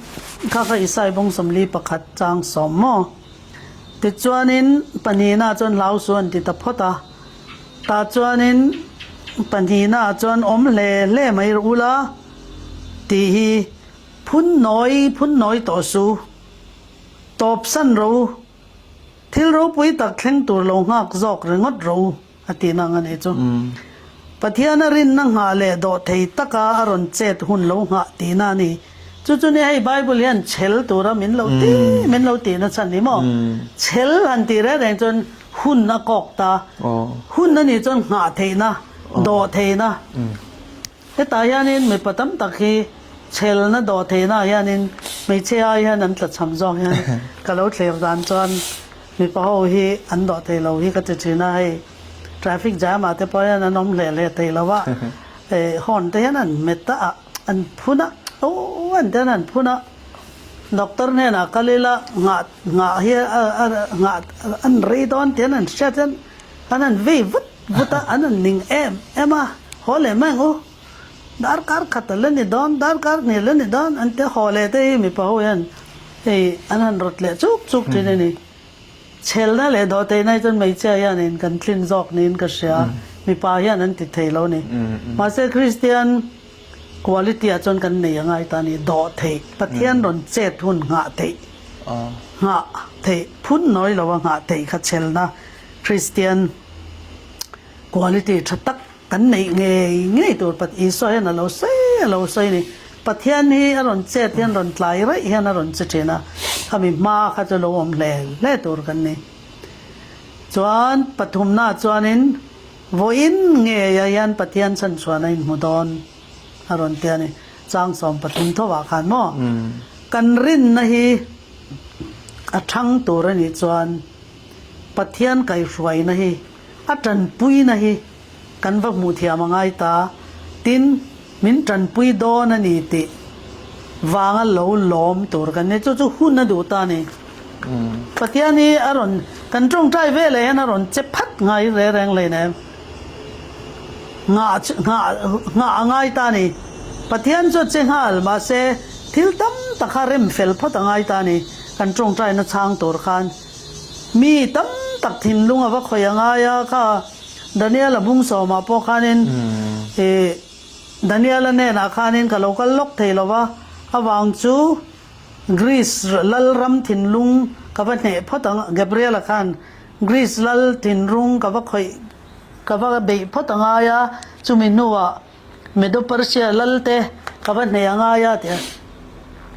kha kha Isai bawng 41 chang sawm maw? Tichuanin pahnihna chuan hlau su an ti ta phawt a. Tah chuanin pahnihnaah chuan awm hle hle mai rawh ula tih hi phun nawi phun nawi tawh su. Tawp san rawh u. Thil ropui tak thleng tur lo nghak zawk ringawt rawh u a tihna ang a nih chu. Pathiana rinna nghah leh dawh thei taka a rawn chet hun lo nghah tihna a ni. Chu chu nia hei Bible hian chhel tura min lo ti min lo tih na chhan ni maw? Chhel han tih reng reng chuan hun a kawk ta. Hun a nih chuan nghah theihna, dawh theihna. Hetah hianin mipa tam tak hi chhelna dawh theihna ah hianin hmeichhia ai hian an tlachham zawk hian ka lo thlir dan chuan mipa ho hi an dawh thei lo hi ka ti thin a, hei traffic jam ah te pawh hian an awm hleh hleh thei lo a, horn te hian an hmet a. An phun a, aw an ten an phun a, doctor hnenah kal ila nghah nghah hi a a nghah an rei dawn tih an han hriat hian an han vei vut vut a, an han ning em em a, haw leh mai ang u, darkar khat a la ni dawn, darkar hnih a la ni dawn an ti a, haw leh te hi mipa ho hian hei an han rawt leh chuk chuk thin a ni. Chhelna leh dawhtheihna hi chuan hmeichhia hianin kan tlin zawk niin ka hria, mipa hian an ti thei lo a ni. Mahse Kristian quality ah chuan kan nei a ngai ta a ni, dawhtheih, Pathian rawn chet hun nghah theih, nghah theih, phun nawi lo a nghah theih kha chhelna Kristian quality tha tak Kan neih ngei ngei tur Pat Isua hian a lo sawi a lo sawi a ni. Pathian hi a rawn chet hian rawn tlai raih hian a rawn che thin a, khami hma kha chu lo awm hle hle tur kan ni. Chuan pathumnaah chuanin vawiin ngeiah hian Pathian chhanchhuan a inhmu dawn a rawn ti a ni. Chang 13 thovah khan maw kan rinna hi a thang tur a nih chuan Pathian kaihhruaina hi A tanpuina hi kan va hmuh thiam a ngai ta, tin, min tanpui dawn a ni tih vanga lo lawm tur kan ni. Chu chu hun a duh ta a ni. Pathian hi a rawn kan tawngtai veleh hian a rawn che phat ngai reng reng hlei nem. Nghah nghah nghah a ngai ta a ni. Pathian chu a che nghal, mahse thil tam tak kha rem fel phawt a ngai ta a ni. Kan tawngtaina chhang tur khan. Mi tam tak thinlung a va khawih a ngai a, kha Daniel-a bung sawmah pawh khanin ih Daniel-a hnenah khanin ka lo kal lawk thei lo va, avang chu Greece lal ram thinlung ka va hneh phawt ang, Gabriel-a khan Greece lal thinlung ka va khawih ka va beih phawt a ngai a, chumi hnuah Medo-Persia lal te ka va hneh a ngai a ti a.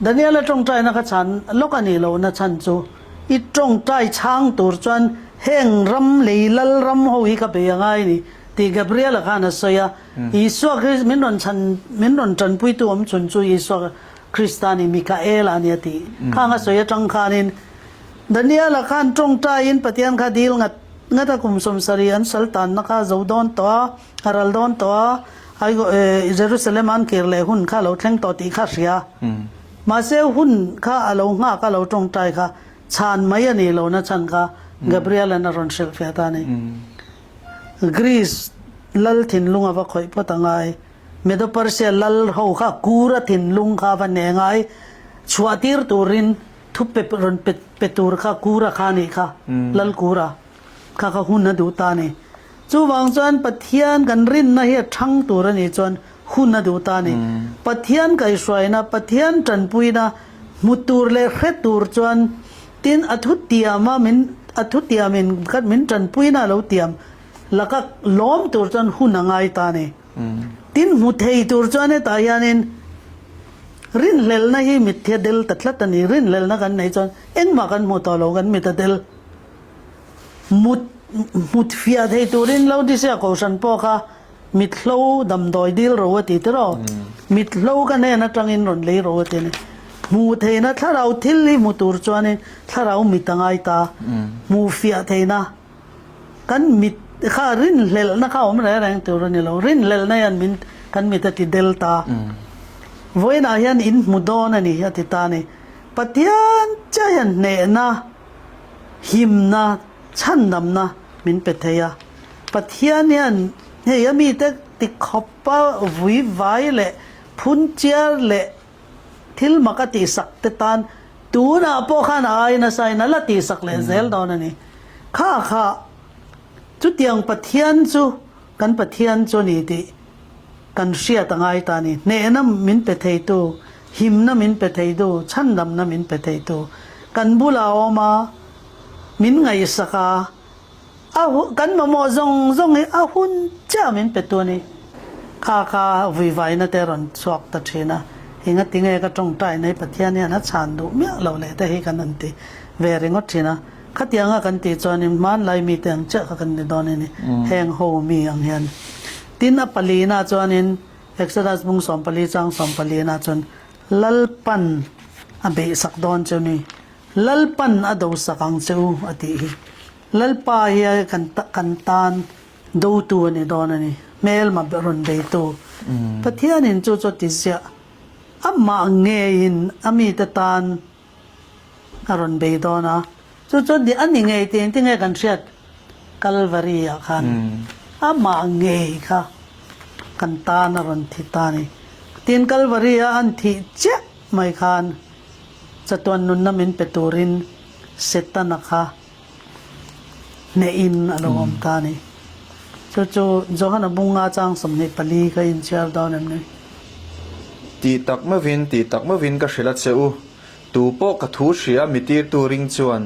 Daniel-a tawngtaina kha chhan lawk a nih lohna chhan chu i tawngtai chhang tur chuan heng ram lei lal ram ho hi ka bei a ngai a ni tih Gabriel-a khan a sawi a. Isua Kris min rawn chhan min rawn tanpuitu awm chhun chu Isua Krista a ni, Mikael-a a ni a tih khang a sawi atang khanin Daniel-a khan tawngtaiin Pathian kha dil ngat ngat a kum 70 an sal tanna kha zo dawn tawh a. A ral dawn tawh a, Aigo Jerusalem an kir leh hun kha a lo thleng tawh tih kha a hria. Mahse hun kha a lo nghak a, lo tawngtai kha chhan mai a nih lohna chhan kha Gabriel-a'n a rawn hrilh fiah ta a ni. Greece lal thinlung a va khawih phawt a ngai. Medo-Persia lal ho kha Kura thinlung kha a va hneh ngai. Chhuah tir turin thu pe rawn pe pe tur kha Kura kha a nih kha, Lal Kura. Kha kha hun a duh ta a ni. Chuvang chuan Pathian kan rinna hi a thang tur a nih chuan hun a duh ta a ni. Pathian kaihhruaina, Pathian tanpuina hmu tur leh hre tur chuan tin a thutiama min a thutiamin min tanpuina a lo tiam laka lawm tur chuan hun a ngai ta a ni. Tin hmu thei tur chuan hetah hianin rinhlelhna hi mitthi a del ta tlat a ni. Rinhlelhna kan neih chuan engmah kan hmu tawh lo, kan mit a del. Mut hmut fiah thei turin Laodicea kohhran pawh kha mithlo damdawi dil ro a ti tiraw? Mithlo ka hnen atangin rawn lei ro a ti a ni. Hmuh theihna thlarau thil hi hmu tur chuanin thlarau mit a ngai ta. Hmuh fiah theihna kan mit kha rinhlelhna kha awm reng reng tur a ni lo. Rinhlelhna hian min kan mit a ti del ta. Vawiinah hian in hmu dawn a ni a ti ta a ni. Pathian chiah hian hnehna Himna, chhandamna min pe thei a. Pathian hian hei a mite tikhawpa vui vai leh phun chiar leh thil mak a tihsak te tan tunah pawh khan a ai nasa in a la tihsak leh zel dawn a ni. Kha kha chutiang Pathian chu kan Pathian chu a ni tih kan hriat a ngai ta a ni. Hnehna min pe theitu, himna min pe theitu, chhandamna min pe theitu kan bulah a awm a, min ngaihsak a, a kan mamawh zawng zawng hi a hun chiah min pe tu a ni. Kha kha vuivaina te a rawn chhuak ta thin a. Engatinge ka tawngtai nei Pathian hian a chhan duh miah lo leh te hi kan han ti ve ringawt thin a. Khatianga kan tih chuanin hmanlai mite ang chiah kha kan ni dawn a ni, heng ho mi ang hian. Tin, a palina chuanin Exodus bung 14 chang 14 ah chuan Lalpan a beihsak dawn che u ni, Lalpan a dosak ang che u a tih hi. Lalpa hi kan kan tan dotu a ni dawn a ni, hmelma rawn beitu. Pathianin chu chu a ti ziah, amah ngeiin a mite tan a rawn bei dawn a, chu chu a ni ngei tih engtin nge kan hriat? Kalvari ah khan amah ngei kha kan tan a rawn thi ta a ni. Tin, Kalvari a an thih chiah mai khan chatuan nunna min pe turin Setana kha hnehin a lo awm ta a ni. Chu chu Johana bunga chang 24 kha inchhiar dawn em ni? Tih tak mauvin, tih tak mauvin ka hrilh a che u. Tu pawh ka thu hria mi tirtu ring chuan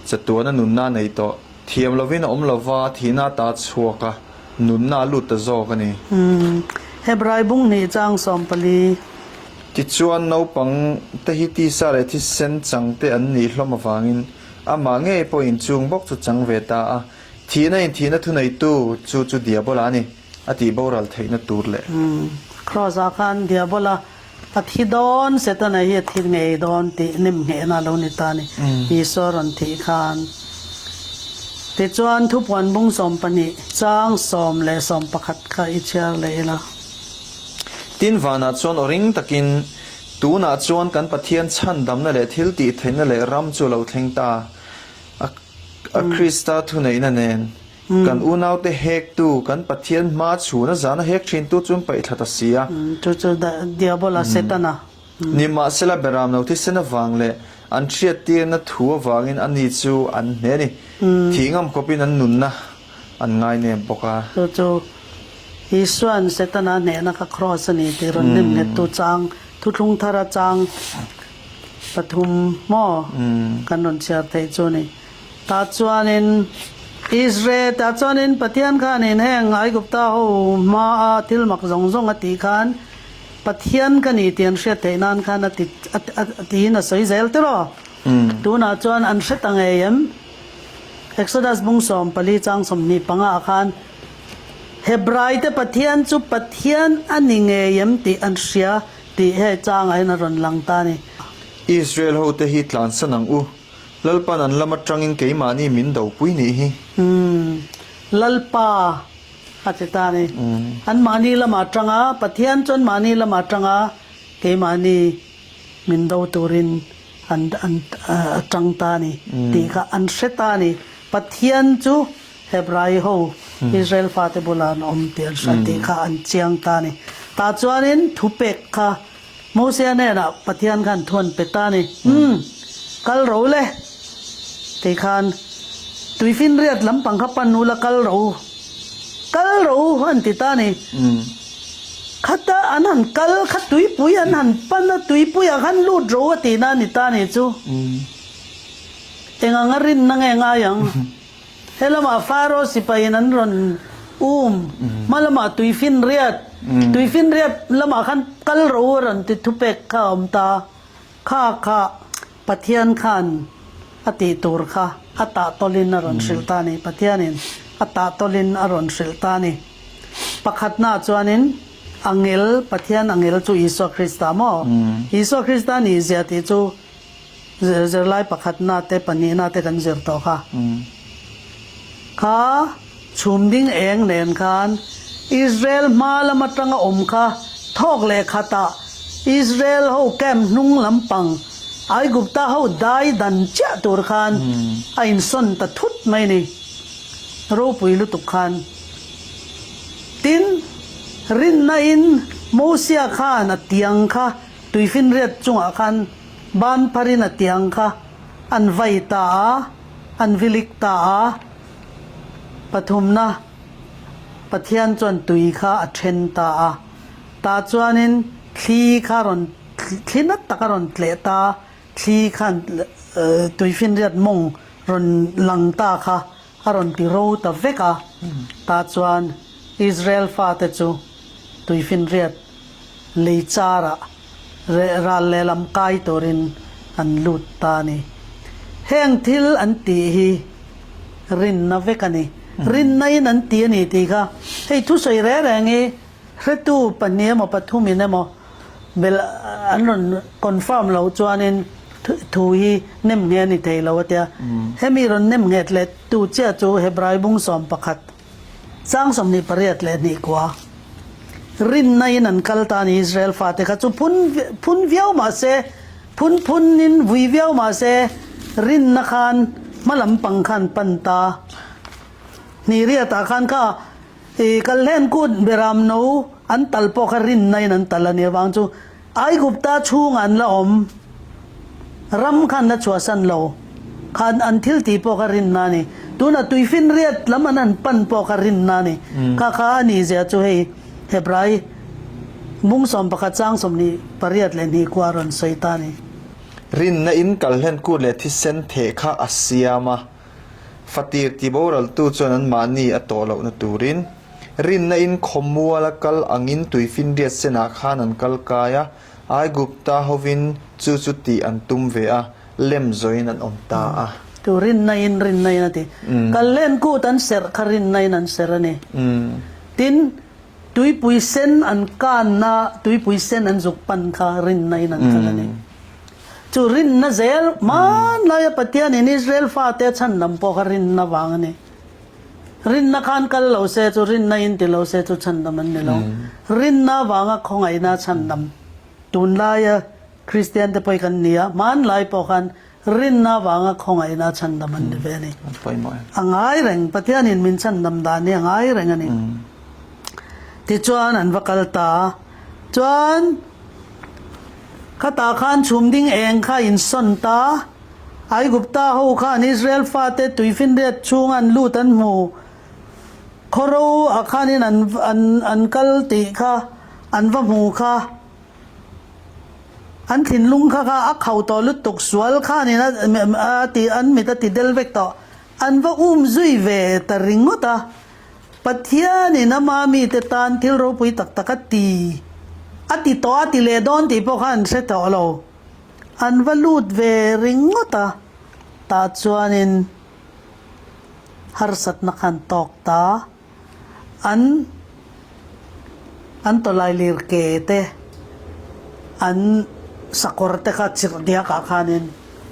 chatuana nunna a nei tawh. Thiam lovin a awm lova, thihna a ta chhuak a, nunna a lut ta zawk a ni. Hebrai bung hnih chang 14. Tichuan naupang te hi tisa leh thisen chang te an nih hlawm avangin amah ngei pawhin chung bawk chu chang ve ta a, thihna in thihna thuneitu chu chu Diabola a ni. A tih boral theihna tur leh. Kraws ah khan Diabola a thi dawn, Setana hi a thi ngei dawn tih hnim nghehna a lo ni ta a ni. Isua rawn thih khan. Tichuan thupuan bung 12 chang 10 leh 11 kha i chhiar leh ila. Tin vanah chuan aw ring takin, Tunah chuan kan Pathian chhandamna leh thil tih theihna leh ram chu a lo thleng ta. A Krista thuneihna nen. Kan unaute hektu, kan Pathian hma chhuna zana hek thintu chu an paih thla ta si a. Chu chu Diabola, Setana. Nimahsela Beram lo thisen avang leh an hriattirna thu avangin ani chu an hne a ni. Thih ngam khawpin an nunna an ngai nem bawk a. Chu chu Isua'n Setana hnehna kha kraws a ni tih rawn nem nghettu chang, thuthlung thara chang pathum maw kan rawn chhiar theih chu a ni. Tah chuanin Israel tah chuanin Pathian khanin heng Aigupta ho hmaa thil mak zawng zawng a tih khan Pathian ka ni tih an hriat theih nan khan a ti tiin a sawi zel tiraw? Tunah chuan an hre ta ngei em? Exodus bung 14 chang 25 ah khan Hebraite Pathian chu Pathian a ni ngei em tih an hria tih hei changah hian a rawn lang ta a ni. Israel hote hi tlansan ang u. Lalpan an lam atangin keimahni min dopui nih hi. Umm, Lalpa a ti ta a ni. Anmahni lamah atanga, Pathian chu anmahni lamah atanga keimahni min do turin an an a tang ta a ni tih kha an hre ta a ni. Pathian chu Hebrai ho, Israel fate bulah an awm tih an hria tih kha an chiang ta a ni. Tah chuanin thupek kha Mosia hnenah Pathian khan thu an pe ta a ni. Umm, kal ro le, tih khan tuifinriat lampang kha pan ula kal ro, kal ro an ti ta a ni. Khata an han kal kha tuipui an han pan a, tuipuiah khan lut ro a tihna a ni ta a ni chu. Eng anga rinna nge ngai ang? He lamah Faro sipaiin an rawn um, hma lamah tuifinriat, tuifinriat lamah khan kal ro a rawn ti thupek kha a awm ta. Kha kha Pathian khan a tih tur kha a tahtawlin a rawn hrilh ta a ni. Pathianin a tahtawlin a rawn hrilh ta a ni. Pakhatnaah chuanin angel, Pathian angel chu Isua Krista maw? Isua Krista nihzia tih chu Zirlai pakhatna te pahnihna te kan zir tawh kha. Kha chhum ding eng nen khan Israel hma lam atanga awm kha thawk leh khatah Israel ho camp hnung lampang Aigupta ho dai dan chiah tur khan a insawn ta thut mai ni. Ropui lutuk khan. Tin, rinna in Mosia khan a tiang kha Tuifinriat chungah khan ban pharin a tiang kha an vai ta a, an vilik ta a. Pathumna, Pathian chuan tui kha a then ta a. Tah chuanin thli kha rawn thli nat tak a rawn tleh ta a, thli khan tuifinriat mawng rawn lang ta kha a rawn ti ro ta vek a. Tah chuan Israel fate chu tuifinriat lei charah. Ral lehlam kai turin an lut ta a ni. Heng thil an tih hi rinna vek a ni. Rinna in an ti a ni tih kha hei thusawi reng reng hi hretu pahnih emaw pathumin emaw belh an rawn confirm loh chuanin thu hi nem ngheh a ni thei lo a tia. Hemi rawn nem nghet leh tu chiah chu Hebrai bung 11. Chang 28 leh hnih kua rinna in an kal ta ni Israel fate kha chu phun phun viau mah se phun phun in vui viau mah se rinna khan hma lam pang khan pan ta hnih riat ah khan kha i kalhlen kut beram no an tal pawh kha rinna in an tal a nih avang chu Aigupta chhungah an la awm. Ram kha an la chhuahsan lo. Kha an thil tih pawh kha rinna a ni. Tunah tuifinriat lam an han pan pawh kha rinna a ni. Kha kha a nih zia chu hei Hebrai bung 11 chang 28 leh hnih kua a rawn sawi ta a ni. Rinna in kalhlen kut leh thisen theh kha a siam a. Fatir tiboraltu chuan anmahni a tawh lohna turin Rinna in khawmuala kal angin tuifinriat senah khan an kal kai a, Aigupta hovin chu chu tih an tum ve a, lem zawin an awm ta a. Tu rinna in rinna in a ti. Kal len kut an serh kha rinna in an serh a ni. Tin, tuipui sen an kanna tuipui sen an zuk pan kha rinna in an kal a ni. Chu rinna zel hmanlaia Pathianin Israel fate a chhan lam pawh kha rinna vang a ni. Rinna khan kal lo se chu rinna in ti lo se chu chhandam an ni lo. Rinna vanga khawngaihna chhandam. Tunlaia Kristian te pawh hi kan ni a, hmanlai pawh khan rinna vanga khawngaihna chhandam an ni ve a ni. A ngai reng, Pathianin min chhandam dan hi a ngai reng a ni. Tichuan an va kal ta a, chuan khatah khan chhum ding eng kha a insawn ta a, Aigupta ho khan Israel fate tuifinriat chhunga an lut an hmu. Khawro ah khanin an an an kal tih kha an va hmu kha. An thinlung kha kha a khau tawh lutuk sual khanin a a ti an mit a ti del vek tawh. An va um zui ve ta ringawt a. Pathianin ama mite tan thil ropui tak tak a ti a ti tawh a ti leh dawn tih pawh kha an hre tawh lo. An va lut ve ringawt a, tah chuanin harsatna khan tawk ta. An an tawlailir ke te, an sakawr te kha chirh diak ah khanin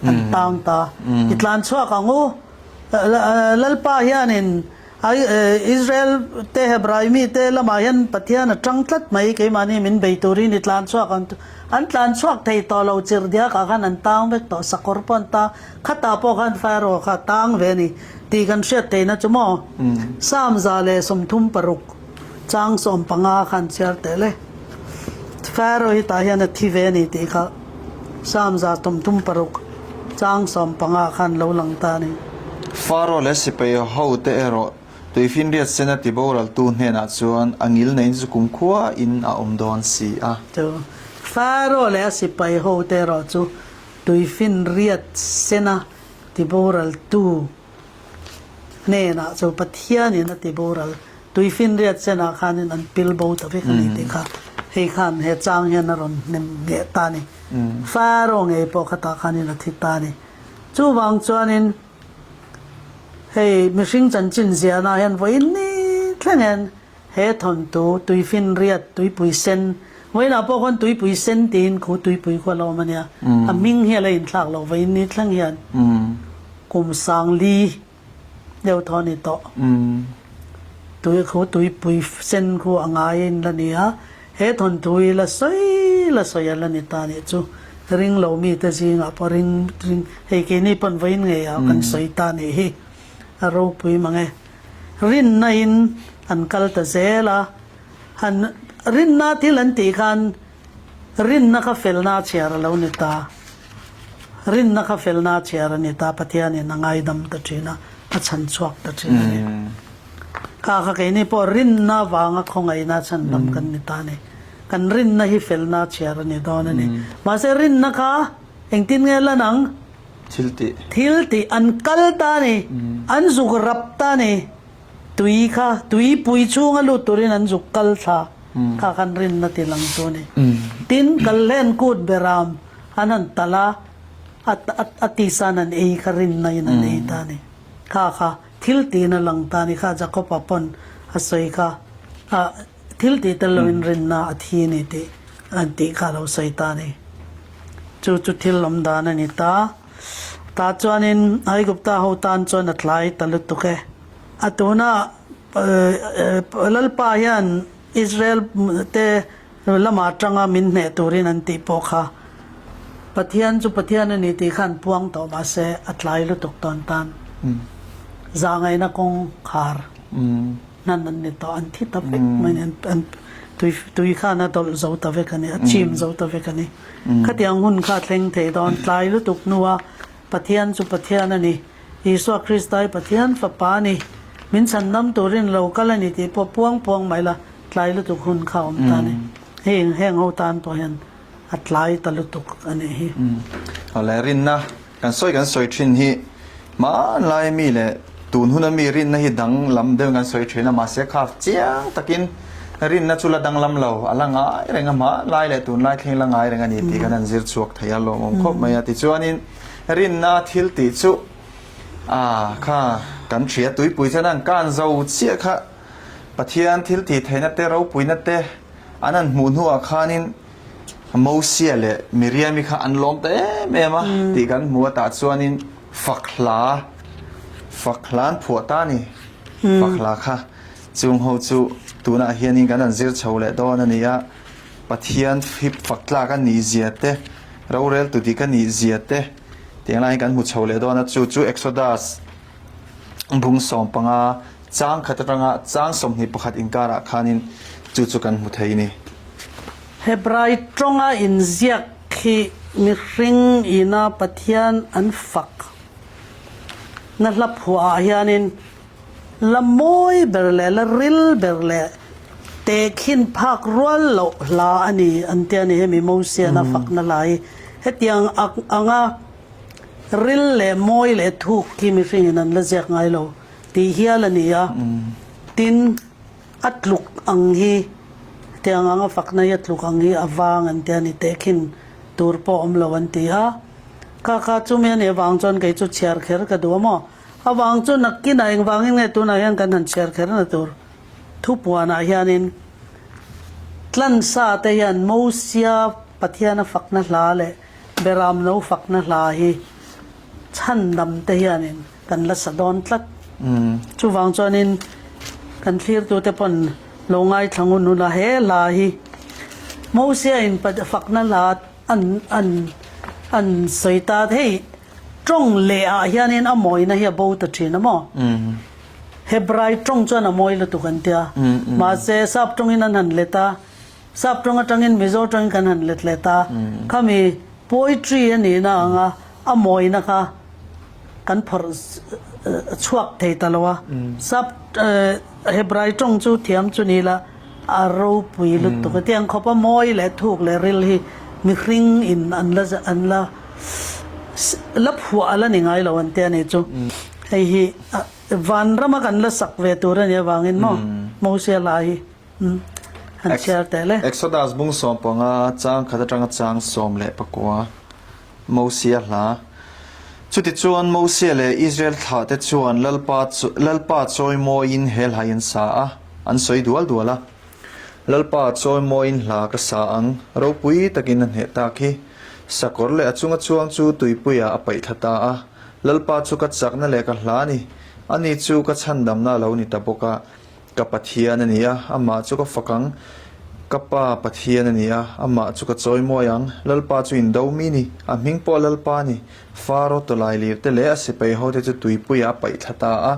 an tang ta. I tlan chhuak ang u, Lalpa hianin Ai Israel te Hebrai mi te lamah hian Pathian a tang tlat mai, keimahni min bei turin i tlan chhuak ang chu. An tlan chhuak thei tawh lo, chirhdiak ah khan an tang vek tawh, sakawr pawh an tang, khatah pawh khan Pharaoh kha a tang ve a ni tih kan hriat theihna chu maw? Psalm 136 chang 15 khan chhiar teh le. Pharaoh hi tah hian a thi ve a ni tih kha Psalm 136 chang 15 khan lo lang ta a ni. Pharaoh leh sipai hote erawh tuifinriat sena tiboraltu hnenah chuan a ngil neiin chu kumkhua in a awm dawn si a. Chu Pharaoh leh a sipai hote erawh chu tuifinriat sena tiboraltu hnenah chu Pathianin a tiboral tuifinriat senah khanin an pil bo ta vek a ni tih kha hei khan he chang hian a rawn hnem ngheh ta a ni. Pharaoh ngei pawh khatah khanin a thi ta a ni. Chuvang chuanin hei mihring chanchin ziahna hian vawiin ni thleng hian he thawnthu tuifinriat tuipui sen, vawiinah pawh khawn tuipui sen tiin khu tuipui khu a la awm a nia, a hming hi a la inthlak loh vawiin ni thleng hian kum sangli deuh thaw a ni tawh. Tui khu tuipui sen khu a ngaiin la ni a, he thawnthu hi la sawi la sawi a la ni ta nih chu. Ring lo mite zingah pawh ring ring hei keini pawn vawiin ngei ah kan sawi ta nih hi a ropui mang e. Rinna in an kal ta zel a, han rinna thil an tih khan rinna kha felna a chhiar a lo ni ta. Rinna kha felna a chhiar a ni ta, Pathianin a ngaidam ta thin a, a chhan chhuak ta thin a ni. Kha kha keini pawh rinna vanga khawngaihna chhandam kan ni ta a ni. Kan rinna hi felna a chhiar a ni dawn a ni. Mahse rinna kha engtin nge lan ang? Thil tih. Thil tih an kal ta a ni, an zuk rap ta a ni. Tui kha tuipui chhunga lut turin an zuk kal thla. Kha khan rinna ti lang tu a ni. Tin, Kalhlen kut beram an han talh a, a tisan an ei kha rinna in an ei ta a ni. Kha kha thil tiin a lang ta a ni. Kha Jakob-a pawn a sawi kha, thil tih tel loin rinna a thi a ni tih an tih kha a lo sawi ta a ni. Chu chu thil awm dan a ni ta. Tah chuanin Aigupta ho tan chuan a tlai ta lutuk e. A tuna Lalpa hian Israel te lama atanga min hneh turin an tih pawh kha Pathian chu Pathian a ni tih kha an puang tawh mahse a tlai lutuk tawn tan zahngaihna kawng khar hnan an ni tawh an thi ta vek mai a ni an tui tui khan a dawlh zo ta vek a ni a chim zo ta vek a ni khatiang hun kha a thleng thei dawn tlai lutuk hnua Pathian chu Pathian a ni. Isua Krista hi Pathian Fapa a ni. Min chhandam turin lo kal a ni tih pawh puang puang mai la, tlai lutuk hun kha a awm ta a ni. Hei heng ho tan pawh hian a tlai ta lutuk a nih hi. Awle rinna kan sawi kan sawi thin hi hmanlai mi leh tun huna mi rinna hi danglam deuhin kan sawi thin a, mahse kha chiang takin rinna chu la danglam lo, a la ngai reng a, hmanlai leh tunlai thleng la ngai reng a ni tih kan han zir chhuak thei a, lawmawm khawp mai a. Tichuanin. Rinna thil tih chu a kha kan hria tuipui chuan an kan zo chiah kha Pathian thil tih theihna te ropuina te an han hmuh hnuah khanin Mosia leh Miriami kha an lawm ta em em a tih kan hmu a tah chuanin fak hla fak hla an phuah ta a ni fak hla kha chung ho chu tunah hianin kan han zir chho leh dawn a ni a Pathian hip fak tlak a nih zia te Rorel tu dik a nih zia te tiang lai hi kan hmu chho leh dawn a, chu chu Exodus bung 15 chang khat atanga chang 21 inkarah khanin chu chu kan hmu thei a ni. Hebrai tawnga inziak hi mihring ina Pathian an fak na hla phuah ah hianin La mawi ber leh la ril ber leh tehkhin phak rual loh hla a ni an ti a ni. Hemi Mosian a fakna hla hi hetiang anga ril leh mawi leh thuk hi mihringin an la ziak ngai lo tih hial a ni a. Tin, a tluk ang hi hetiang anga fakna hi a tluk ang hi a vang an ti a ni. Tehkhin tur pawh awm lo an ti a. Kha kha chumi a nih avang chuan kei chu chhiar kher ka duh a maw? Avang chu nakinah engvangin nge tunah hian kan han chhiar kher na tur thupuanah hianin tlansa te hian Mosia Pathiana fakna hla leh Beramno fakna hla hi chhandam te hianin kan la sa dawn tlat. Chuvang chuanin kan thlirtute pawn lo ngaithla ngun ula he hla hi Mosia in fakna hla an an an sawi ta hei Tawng leh ah hianin a mawina hi a bo ta thin a maw? Hebrai tawng chuan a mawi lutuk an tia. Mahse sap tawngin an han let a, sap tawng atangin Mizo tawngin kan han let let a, khami poetry a nihna anga a mawina kha kan phawrh chhuak thei ta lo a. Sap Hebrai tawng chu thiam chu ni la a ropui lutuk a. Tiang khawpa mawi leh thuk leh ril hi mihring in an la an la la phuah a la ni ngai lo an tia nih chu. Hei hi vanrama kan la sak ve tur a nih avangin maw Mosia hla hi han chhiar teh le. Exodus bung 15 chang khat atanga chang 19 Mosia hla. Chutichuan Mosia leh Israel thlahte chuan Lalpa Lalpa chawimawiin he hla hi an sa a, an sawi dual dual a. Lalpa chawimawiin hla ka sa ang, ropui takin a hneh tak hi. Sakawr leh a chunga chuang chu tuipuiah a paih thla ta a. Lalpa chu ka chakna leh ka hla a ni. Ani chu ka chhandamna a lo ni ta bawk a. Ka Pathian a ni a, amah chu ka fak ang. Ka Pa Pathian a ni a, amah chu ka chawimawi ang. Lalpa chu indo mi ni, a hming pawh Lalpa a ni. Faro tawlai lir te leh a sipai hote chu tuipuiah a paih thla ta a.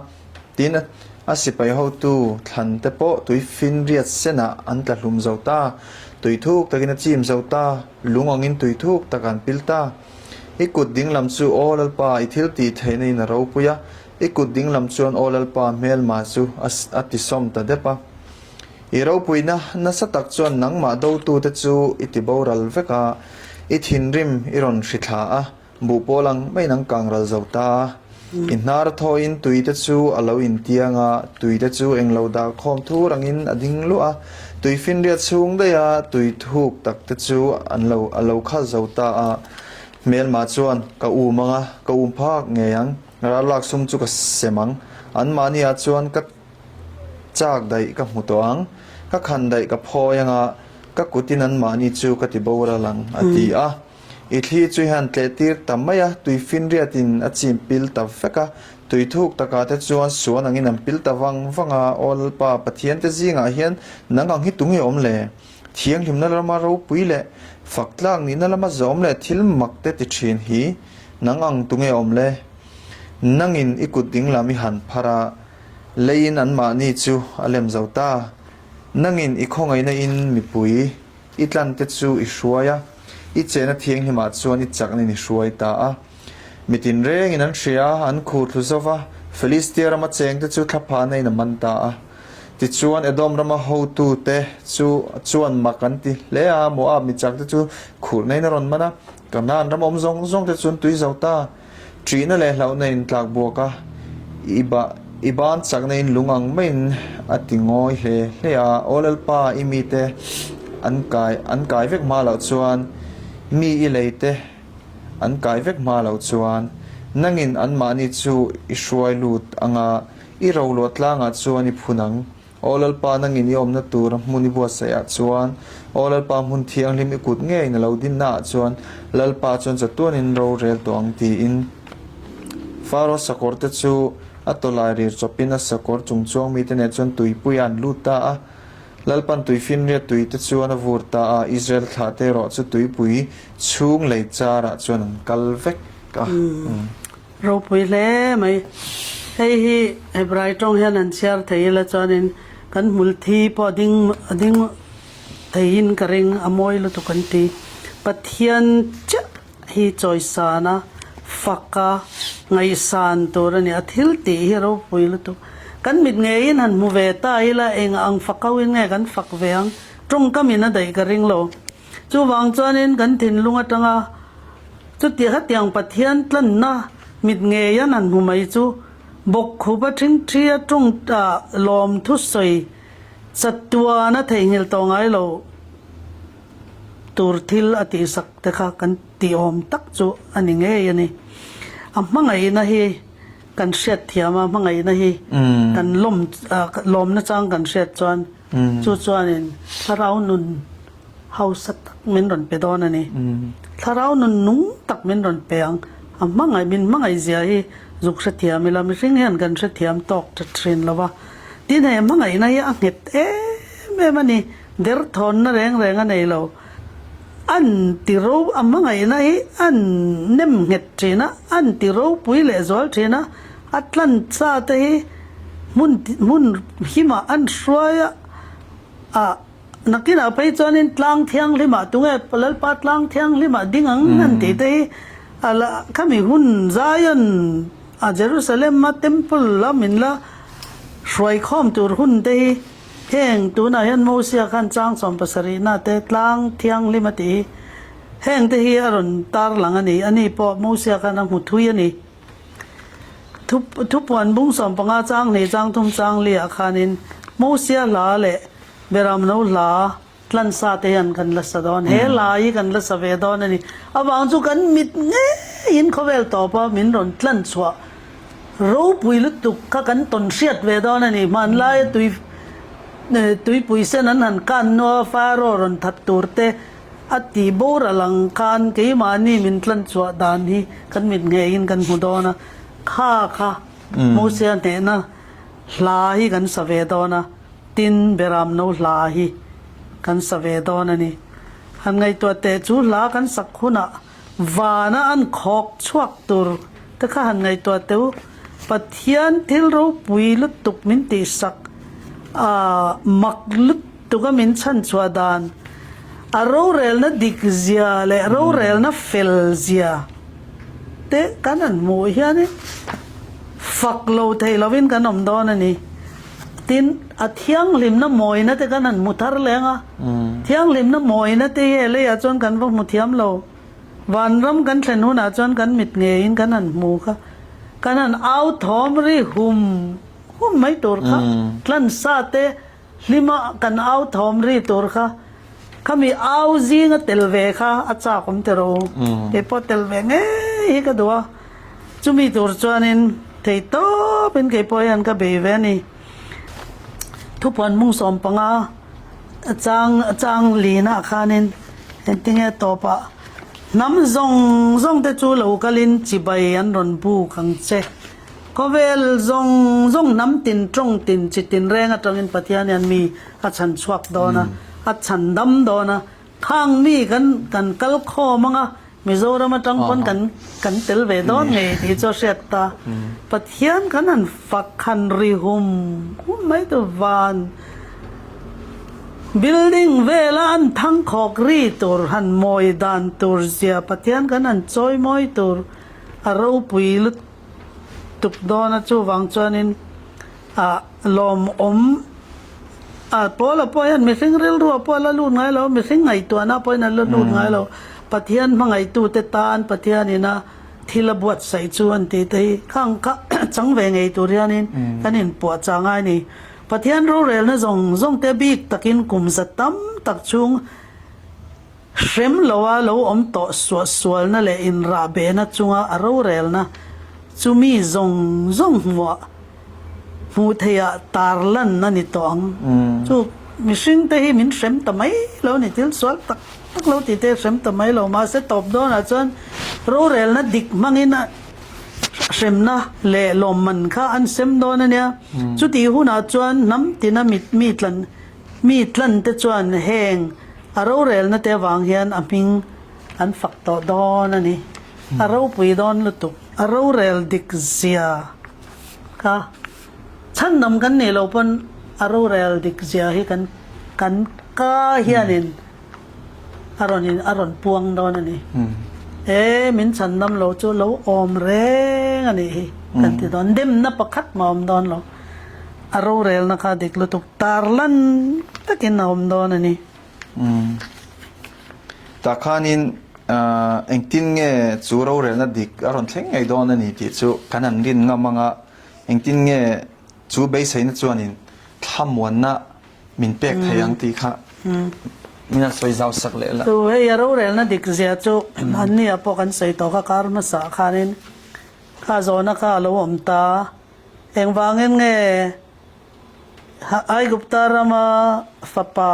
Tin, a sipai hotu thlan te pawh tui finriat senah an tla hlum zo ta. Tui thuk takin a chim zo ta, lung angin tui thuk tak an pil ta. I kut dinglam chu, Aw Lalpa, i thil tih theihna in a ropui a. I kut dinglam chuan Aw Lalpa hmelma chu a tisawm ta dep a. I ropuina nasa tak chuan nangmah dotute chu i tiboral vek a, i thinrim i rawn hrithla a, buh pawl ang maiin an kang ral zo ta a. I hnar thawhin tui te chu a lo intiang a, tui te chu englo dah khawm thur angin a ding luah a. Tui finriat chhung daiha tui thuk tak te chu an lo a lo khal zo ta a. Hmelma chuan, Ka um ang a, ka um phak ngei ang. Ralak sum chu ka sem ang. Anmahniah chuan ka chak daih ka hmu tawh ang. Ka khan daih ka phawi ang a, ka kutin anmahni chu ka ti boral ang, a ti a. I thli chu hian tleh tir ta mai a, tui finriatin a chim pil ta vek a. Tui thuk takah te chuan suan angin an pil ta vang vang a, Aw Lalpa, Pathiante zingah hian nang ang hi tunge awm le? Thianghlimna lama ropui leh fak tlak nihna lama zawm leh thil mak te ti thin hi nang ang tunge awm le? Nangin i kut dinglam i han phar a, leiin anmahni chu a lem zo ta. Nangin i khawngaihna in mipui i tlan te chu i hruai a, i chena thianghlimah chuan i chaknin i hruai ta a. Mi tinrengin an hria a, an khur thlu zo va, Filistia rama chengte chu thlaphahna in a man ta a. Tichuan, Edom rama hotute chu chuan mak an ti hle a, Moab mi chakte chu khurhna in a rawn man a, Kanaan ram awm zawng zawngte chu an tui zo ta. Ṭihna leh hlauhna in tlak buak a, i ba i ban chakna in lung ang maiin a ti ngawi hle hle a, Aw Lalpa, i mite an kai an kai vek hma loh chuan mi i leite an kai vek hma loh chuan nangin anmahni chu i hruai lut anga i roluah tlangah chuan i phun ang. Aw Lalpa, nangin i awmna tura hmun i buatsaih ah chuan, Aw Lalpa, hmun thianghlim i kut ngeiin a lo dinna ah chuan, Lalpa chuan chatuanin ro rel tawh ang, tiin. Faro sakawr te chu a tawlai rir chawpin a sakawr chung chuang mite nen chuan tuipuiah an lut ta a. Lalpan tuifinriat tui te chuan a vur ta a, Israel thlah te erawh chu tuipui chhung lei charah chuan an kal vek a. Ropui hle mai. Hei hi Hebrai tawng hian an chhiar thei ila chuanin kan hmul thi pawh a ding a ding theiin ka ring a mawi lutuk an ti. Pathian chiah hi chawisan a, fak a, ngaihsan tur a ni. A thil tih hi ropui lutuk. Kan mit ngeiin han hmu ve ta ila eng ang fak ho in nge kan fak ve ang? Tawngkamin a daih ka ring lo. Chuvang chuanin kan thinlung atanga chuti hetiang Pathian tlanna mit ngei an han hmu mai chu bawkkhup a thingthi a tawng lawm thusawi chatuan a theihnghilh tawh ngai lo tur thil a tihsak te kha kan tih awm tak chu a ni ngei a ni. A hmangaihna hi kan hriatthiam a, hmangaihna hi kan lawm lawmna chang kan hriat chuan Chu chuanin thlarau nun hausa tak min rawn pe dawn a ni. Thlarau nun nung tak min rawn pe ang. A hmangaih, min hmangaih zia hi zuk hrethiam ila, mihring hian kan hrethiam tawk tha thin lo va. Tin, he hmangaihna hi a nghet em em a ni. Derthawnna reng reng a nei lo. An ti ro, a hmangaihna hi an nem nghet thin a, an ti ropui lehzual thin a. A tlan cha te hi hmun hmun himah an hruai a, ah nakinah phei chuanin tlang thianghlimah tunge Lalpa tlang thianghlimah ding ang an tih te hi a la khami hun Zion a Jerusalem a temple la min la hruai khawm tur hun te hi heng tunah hian Mosia khan chang 70 na te tlang thianghlim a tih hi heng te hi a rawn tarlang a ni, ani pawh Mosia khan a hmu thui a ni. Thupuan bung 15 chang hnih chang thum chang li ah khanin Mosia hla leh Beramno hla tlansa te hian kan la sa dawn. He hla hi kan la sa ve dawn a ni. Avang chu kan mit ngeiin khawvel tawpa min rawn tlan chhuah ropui lutuk kha kan tawn hriat ve dawn a ni. Hmanlaia tui tuipui sen an han kan nua Pharaoh rawn that tur te A tih boral ang khan keimahni min tlanchhuah dan hi kan mit ngeiin kan hmu dawn a, kha kha Mosia hnehna hla hi kan sa ve dawn a, tin Beramno hla hi kan sa ve dawn a ni. Han ngaihtuah teh chu hla kan sak hunah vana an khawk chhuak tur te kha han ngaihtuah teh u, Pathian thil ropui lutuk min tihsak a mak lutuk. Tuka min chhanchhuah dan, a rorelna dik zia leh rorelna fel zia te kan han hmuh hianin fak lo thei lovin kan awm dawn a ni. Tin, a thianghlimna mawina te kan han hmu thar leh ang a, thianghlimna mawina te hi he leiah chuan kan va hmu thiam lo. Vanram kan thlen hunah chuan kan mit ngeiin kan han hmu kha. Kan han au thawm ri hum hum mai tur kha, tlansa te hlima kan au thawm ri tur kha, khami au zinga tel ve kha a chak awm teh rawh u. Kei pawh tel ve ngei hi ka duh a, chumi tur chuanin thei tawpin kei pawh hian ka bei ve a ni. Thupuan mung 15 chang chang linah khanin engtinge tawpah Hnam zawng zawng te chu lo kalin chibai an rawn buk ang che. Khawvel zawng zawng hnam tin tawng tin chi tin reng atangin Pathian hian mi a chhan chhuak dawn a, a chhan dam dawn a. Khang mi kan kan kal khawm anga Mizoram atang pawn kan kan tel ve dawn ngei tih chu a hriat ta. Pathian kan han fak han ri hum hum mai tu van. Building vela an thangkhawk ri tur han mawi dan tur zia Pathian kan han chawi mawi tur a ropui lutuk dawn a chuvang chuanin ah lawmawm ah Paula pawh hian mihring rilru ah pawh a la lut ngai lo mihring ngaihtuahna pawhin a la lut ngai lo Pathian hmangaihtute tan Pathianin a thil a buatsaih chu an tih te hi khang kha chang ve ngei tur hianin kan inpuahchah ngai a ni. Pathian rorelna zawng zawng te bik takin kum za tam tak chhung hrem loa lo awm tawh suah sualna leh inrahbehna chunga a rorelna chu mi zawng zawng hmuah hmuh theihah tarlan a ni tawh ang. Chu mihring te hi min hrem ta mai lo a ni, thil sual tak tak lo tih te hrem ta mai lo mahse tawp dawnah chuan rorelna dik hmangin a Hremna leh lawmman kha an sem dawn a nia. Chutih hunah chuan hnam tina mit mi tlan mi tlan te chuan heng a rorelna te avang hian a hming an fak tawh dawn a ni. A ropui dawn lutuk. A rorel dik zia kha chhandam kan nih loh pawn a rorel dik zia hi kan kan ka hianin A rawn in a rawn puang dawn a ni. E min chhan dam lo chu lo awm reng a nih hi kan ti dawn. Demna pakhat mah a awm dawn lo. A rorelna kha dik lutuk tarlan takin a awm dawn a ni. Tah khanin engtin nge chu rorelna dik a rawn thleng ngei dawn a ni tih chu kan han rin ngam anga engtin nge chu beiseina chuanin thlamuanna Min pek thei ang tih kha min han sawi zau sak leh la. Chu hei a rorelna dik zia chu anni ah pawh kan sawi tawh kha kar hmasa ah khanin kha zawhna kha a lo awm ta. Engvangin nge Aigupta rama fapa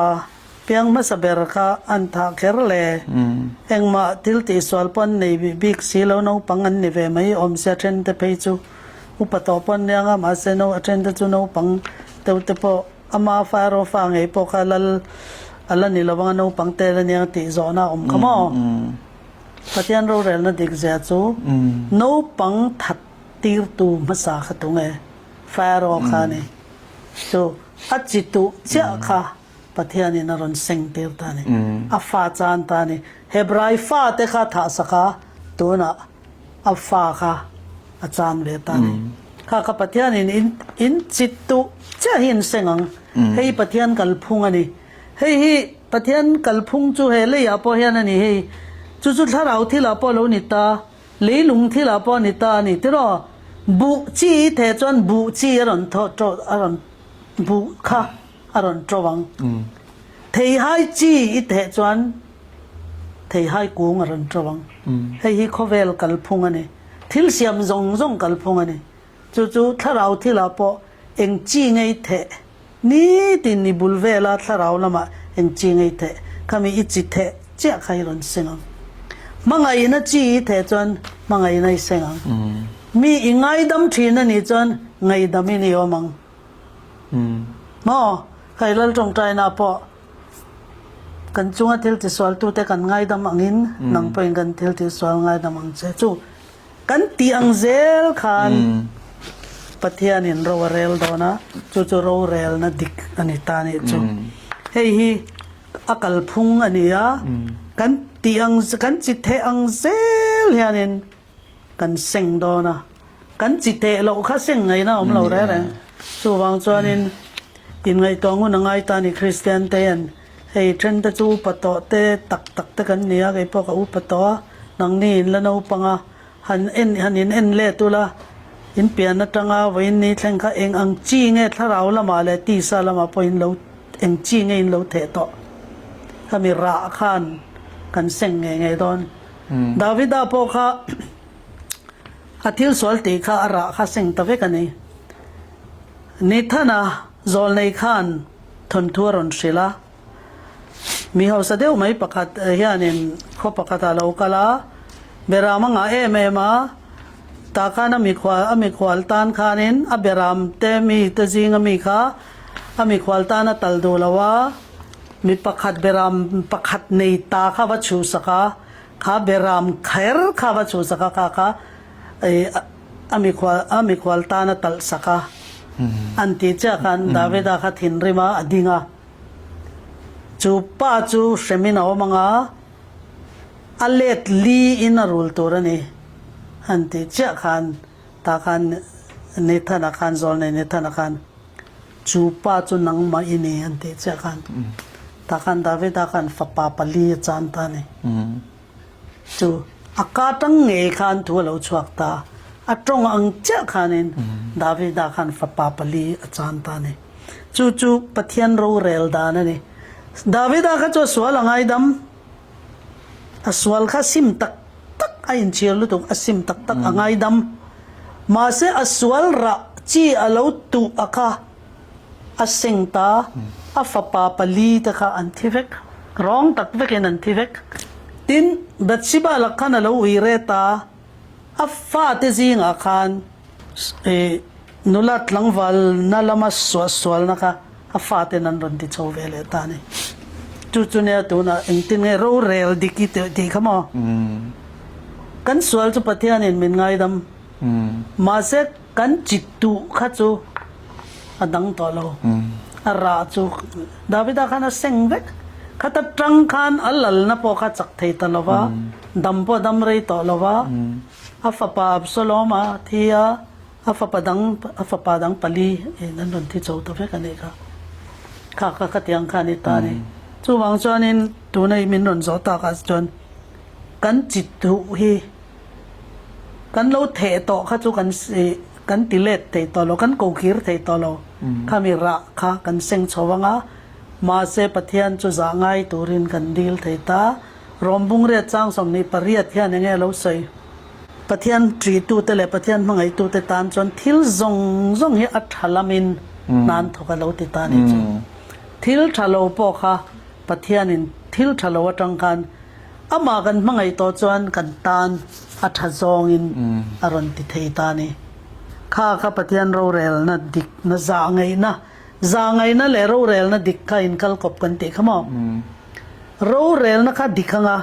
piang hmasa ber kha an thah kher le? Engmah thil tihsual pawh an nei bik si lo, naupang an ni ve mai awm sia then te phei chu upa tawh pawh an nia nga mahse a then te chu naupang deuh te pawh Ama fa erawh fa ngei pawh kha lal a la ni lovang a naupang te la nia tih zawhna a awm kha maw? Pathian rorelna dik zia chu naupang that tirtu hmasa kha tunge fa erawh kha a ni. Chu a chi tuh chiah kha Pathianin a rawn seng tir ta a ni. A fa chan ta a ni. Hebrai fate kha thahsak a tunah a fa kha a chan ve ta a ni. Kha kha Pathianin in in chit duh chiah hi in seng ang. Hei hi Pathian kalphung a ni. Hei hi Pathian kalphung chu he leiah pawh hian a ni hei. Chu chu thlarau thilah pawh a lo ni ta, leilung thilah pawh a ni ta a ni tiraw? Buh chi i theh chuan buh chi a rawn thaw ṭawh a rawn buh kha a rawn ṭo ang. Theihai chi i theh chuan Theihai kung a rawn ṭo ang. Hei hi khawvel kalphung a ni. Thil siam zawng zawng kalphung a ni. Chu chu thlarau thilah pawh eng chi ngei theh nitin i bul vela thlarau lamah eng chi ngei theh khami i chi theh chiah kha i rawn seng ang. Hmangaihna chi i theh chuan hmangaihna i seng ang. Mi i ngaidam thin a nih chuan ngaidamin i awm ang. Maw? Hei Lal tawngtaina pawh Kan chunga thil tisualtute kan ngaidam angin nang pawhin kan thil tisual ngaidam ang che. Chu kan tih ang zel khan Pathianin ro a rel dawn a, chu chu rorelna dik a ni ta nih chu. Hei hi a kalphung a ni a, kan tih ang kan chi theh ang zel hianin kan seng dawn a, kan chi teh loh kha seng ngaihna a awm lo reng reng. Chuvang chuanin inngaihtuah ngun a ngai ta a ni Kristian te hian hei then te chu upa tawh te tak tak te kan ni a, kei pawh ka upa tawh a, nangni in la naupang a, han en han in en let ula. In pian atanga vawiin ni thleng kha eng ang chi nge thlarau lamah leh tisa lamah pawh in lo eng chi nge in lo theh tawh? Khami rah khan kan seng ngei ngei dawn. Davida pawh kha a thil sual tih kha a rah kha seng ta vek a ni. Nathana zawlnei khan thawnthu a rawn hrilh a. Mi hausa deuh mai pakhat hianin khaw pakhatah a lo kal a, beram a ngah em em a, tah khan a mikhual a mikhual tan khanin a beram te mi te zinga mi kha a mikhual tan a tal duh lo a, mi pakhat beram pakhat nei ta kha va chhuhsak a, kha beram kher kha va chhuhsak a kha kha ih a mikhual a mikhual tan a talhsak a an tih chiah khan Davida kha thinrim a a ding a. Chu pa chu hremin a awm ang a, a let li in a rul tur a ni han tih chiah khan tah khan Nathan-a khan zawlnei Nathan-a khan chu pa chu nangmah i ni han tih chiah khan tah khan Davida khan fapa pali a chan ta a ni. Chu a ka tang ngei khan thu a lo chhuak ta, a tawng ang chiah khanin Davida khan fapa pali a chan ta a ni. Chu chu Pathian rorel dan a ni. Davida kha chu a sual a ngaidam. A sual kha sim tak tak a inchhir lutuk, a sim tak tak a ngaidam. Mahse a sual rah chi a lo tuh a kha a seng ta, a fapa pali te kha an thi vek, rawng tak vekin an thi vek. Tin, Bathsheba lak khan a lo ui ret a, a fate zingah khan I nula tlangvalna lama suahsualna kha a faten an rawn ti chho ve leh ta a ni. Chu chu nia tunah engtin nge rorel dik i tih kha maw? Kan sual chu Pathianin min ngaidam. Mahse kan chi tuh kha chu a dang tawh lo. A rah chu Davida khan a seng vek. Khata tang khan a lalna pawh kha chak thei ta lo va, dam pawh a dam rei tawh lo va. A fapa Absalom a thi a, a fapa dang a fapa dang pali in an rawn thi chho ta vek a nih kha. Kha kha khatiang kha a ni ta a ni. Chuvang chuanin tuna i min rawn zawh takah chuan kan chi duh hi kan lo theh tawh kha chu kan kan ti let thei tawh lo, kan ko kir thei tawh lo. Khami rah kha kan seng chho ang a, mahse Pathian chu zah ngai turin kan dil thei ta. Rawm bungriat chang 28 hian enge a lo sawi? Pathian ṭihtute leh Pathian hmangaihtute tan chuan thil zawng zawng hi a ṭha lamin hnan thawk a lo ti ta a nih chu. Thil ṭha lo pawh kha Pathianin thil ṭha lo aṭang khan amah kan hmangaih tawh chuan kan tan a ṭha zawngin a rawn ti thei ta a ni. Kha kha Pathian rorelna dikna zah ngaihna, zah ngaihna leh rorelna dik kha inkalkawp kan tih kha maw? Rorelna kha dik anga,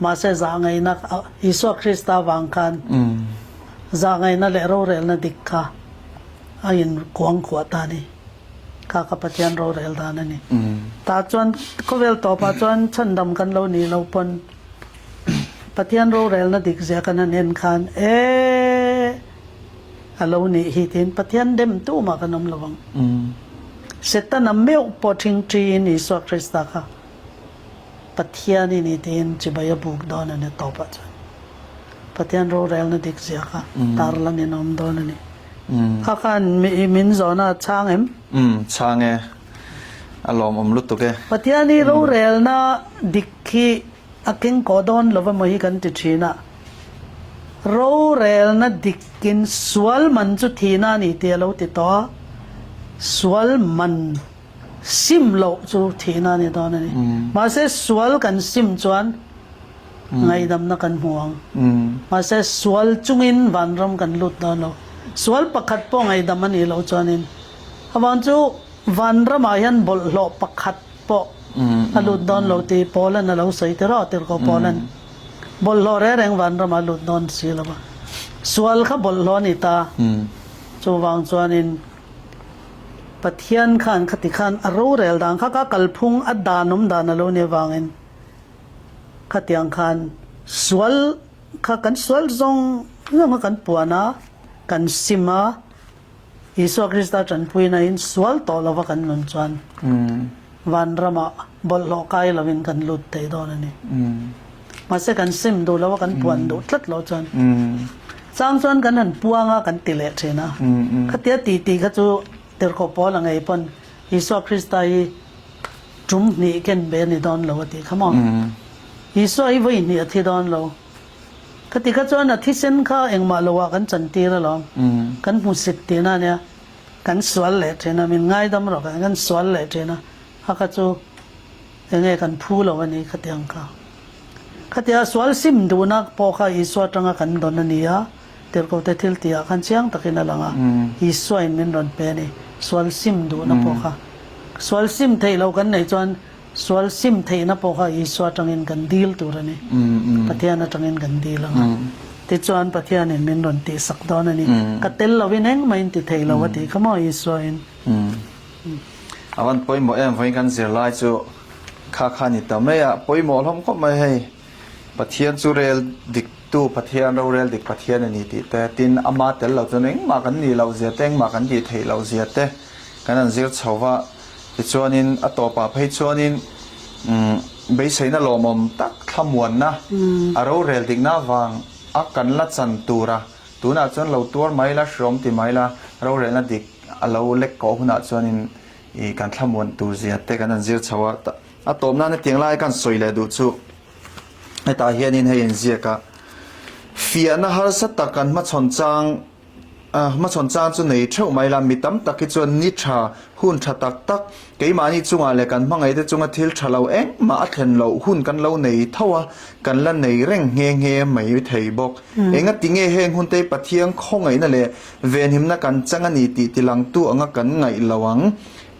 mahse zahngaihna Isua Krista vang khan zahngaihna leh rorelna dik kha a inkuang khuah ta a ni. Kha kha Pathian rorel dan a ni. Tah chuan khawvel tawpah chuan chhandam kan lo nih loh pawn Pathian rorelna dik zia kan han en khan e a lo nih hi tiin Pathian dem tumah kan awm lo ang. Setana meuh pawh ṭhingṭhiin Isua Krista kha Pathian i ni tiin chibai a buk dawn a ni tawpah chuan Pathian rorelna dik zia kha tarlan in a awm dawn a ni. Kha khan min zawhna a chhang em? Umm chhang e. A lawmawm lutuk e. Pathian hi rorelna dik hi a keng kawh dawn lo emaw hi kan ti thin a. Rorelna dikin sual man chu thihna a ni tih a lo ti tawh a. Sual man sim loh chu thihna a ni dawn a ni. Mahse sual kan sim chuan ngaihdamna kan hmu ang. Mahse sual chungin vanram kan lut dawn lo. Sual pakhat pawh ngaihdam a nih loh chuanin avang chu vanramah hian bawlhhlawh pakhat pawh a lut dawn lo tih Paulan a lo sawi tirh a, tirhkoh Paulan bawlhhlawh reng reng vanramah a lut dawn si lo va. Sual kha bawlhhlawh a ni ta. Chuvang chuanin Pathian khan khati khan a rorel dan kha ka kalphung a dan awm dan a lo nih avangin khatiang khan sual kha kan sual zawng zawng kha kan puan a, kan sim a, Isua Krista tanpuina in sual tawh lova kan nun chuan vanramah bawlhhlawh kai lovin kan lut thei dawn a ni. Mahse kan sim duh lo a kan puan duh tlat loh chuan. Chang chuan kan han puang a kan ti leh thin a. Khatia ti tih kha chu Tirhkoh Paul a ngei pawn Isua Krista hi tum hnih ken ve a ni dawn lo a tih kha maw? Isua hi vawi hnih a thi dawn lo. Khati kha chuan a thisen kha engmah lo ah kan chantir alawm. Kan hmusit tihna a nia. Kan sual leh thin a, min ngaidam rawh kan kan sual leh thin a, a kha chu enge kan phu lo a ni khatiang kha. Khatia sual sim duhna pawh kha Isua atanga kan dawn a ni a, Tirhkohte thil tihah khan chiang takin a lang a, Isuain min rawn pe a ni. Sual sim duhna pawh kha. Sual sim theih loh kan neih chuan Sual sim theihna pawh kha Isua atangin kan dil tur a ni. Pathian atangin kan dil ang a. Tichuan Pathianin min rawn tihsak dawn a ni. Ka tel lovin engmahin ti thei lo a tih kha maw Isuain. A van pawimawh em vawiin kan zirlai chu kha kha ni ta mai a, pawimawh hlawm khawp mai hei. Pathian chu rel dik tu Pathian, rorel dik Pathian a ni tih te, tin ama tel lo chuan engmah kan nih loh zia te, engmah kan tih theih loh zia te kan han zir chho va. Tichuanin a tawpah phei chuanin beiseina lawmawm tak thlamuanna a rorel dikna avang a kan la chan tura tunah chuan lo tuar mai la, hreawm ti mai la, rorelna dik a lo lek kawh hunah chuanin ih kan thlamuan tur zia te kan han zir chho a. A tawp nana tiang lai kan sawi leh duh chu hetah hianin hei inziak a, fiahna harsa tak kan hmachhawn chang Hmachhawn chang chu nei theuh mai la, mi tam tak hi chuan ni tha, hun tha tak tak, keimahni chungah leh kan hmangaihte chunga thil tha lo engmah a thlen loh hun kan lo nei tho a, kan la nei reng nghe nghe mai thei bawk. Engati nge heng hunte hi Pathian khawngaihna leh venhimna kan chang a ni tih tilangtu anga kan ngaih lo ang?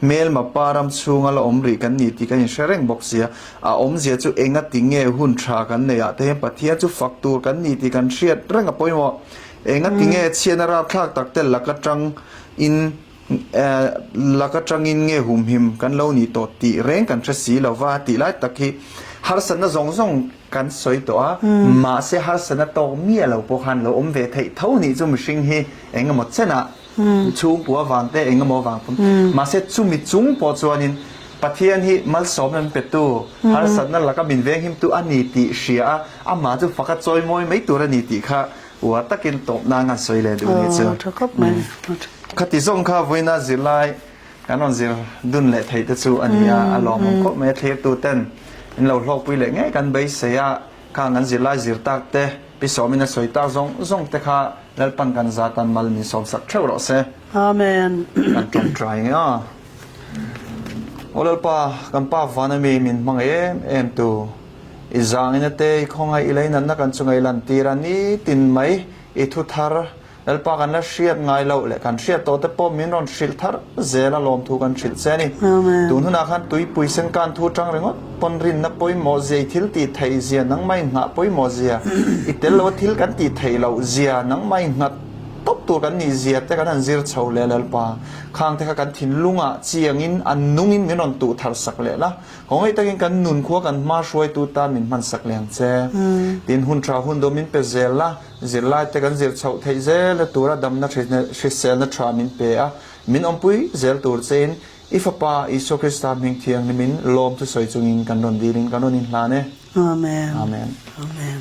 Hmelma pa ram chhunga la awm rih kan ni tih kan inhre reng bawk sia. A awmzia chu engati nge hun tha kan neih ah te hian Pathian chu fak tur kan ni tih kan hriat reng a pawimawh. Engati nge chhiatna rapthlak tak te lak atang in lak atangin nge humhim kan lo nih tawh tih reng kan hre si lo va tih lai tak hi harsatna zawng zawng kan sawi tawh a, mahse harsatna tawk miah lo pawh khan lo awm ve theih tho nih chu mihring hi engemaw chenah chhungkua vang te engemaw vang pawn mahse chumi chung pawh chuanin Pathian hi malsawmna min petu, harsatna laka min venghimtu a ni tih hria a, amah chu faka chawimawi mai tur a ni tih kha uar takin tawp nan an sawi leh duh a nih chu. Tha khawp mai. Khati zawng kha vawiina zirlai kan rawn zir dun leh theih te chu a ni a, a lawmawm khawp mai a thlirtu ten in lo hlawkpui leh ngei kan beisei a, khang kan zirlai zir tak te, pi sawmin a sawi tak zawng zawng te kha Lalpan kan zatan mal min sawmsak theuh rawh se. Amen. Kan tawngtai nge a. Aw Lalpa, kan Pa van ami min hmangaih em em tu, i zangina te i khawngaih i leinatna kan chunga i lantir a nitin mai i thu thar Lalpa kan la hriat ngai loh leh kan hriat tawh te pawh min rawn hrilh thar zel a lawmthu kan hrilh che a ni. Tun hunah khan tuipui sen kan thu tang ringawt pawn rinna pawimawh zia i thil tih theih zia nangmah i nghah pawimawh zia i tel lo a thil kan tih theih loh zia nangmah i nghat tawp tur kan nih zia te kan han zir chho leh Lalpa. Khang te kha kan thinlungah chiangin an nungin min rawn tuh thar sak leh la, khawngaih takin kan nun khua kan hma hruaitu tan min hman sak leh ang che. Tin, hun tha hun dawm min pe zel la, zirlai te kan zir chhoh theih zel na tura damna hriselna tha min pe a, min awmpui zel tur chein i Fapa Isua Krista hming thianghlimin lawm thusawi chungin kan rawn dilin kan rawn inhlan e. Amen. Amen. Amen.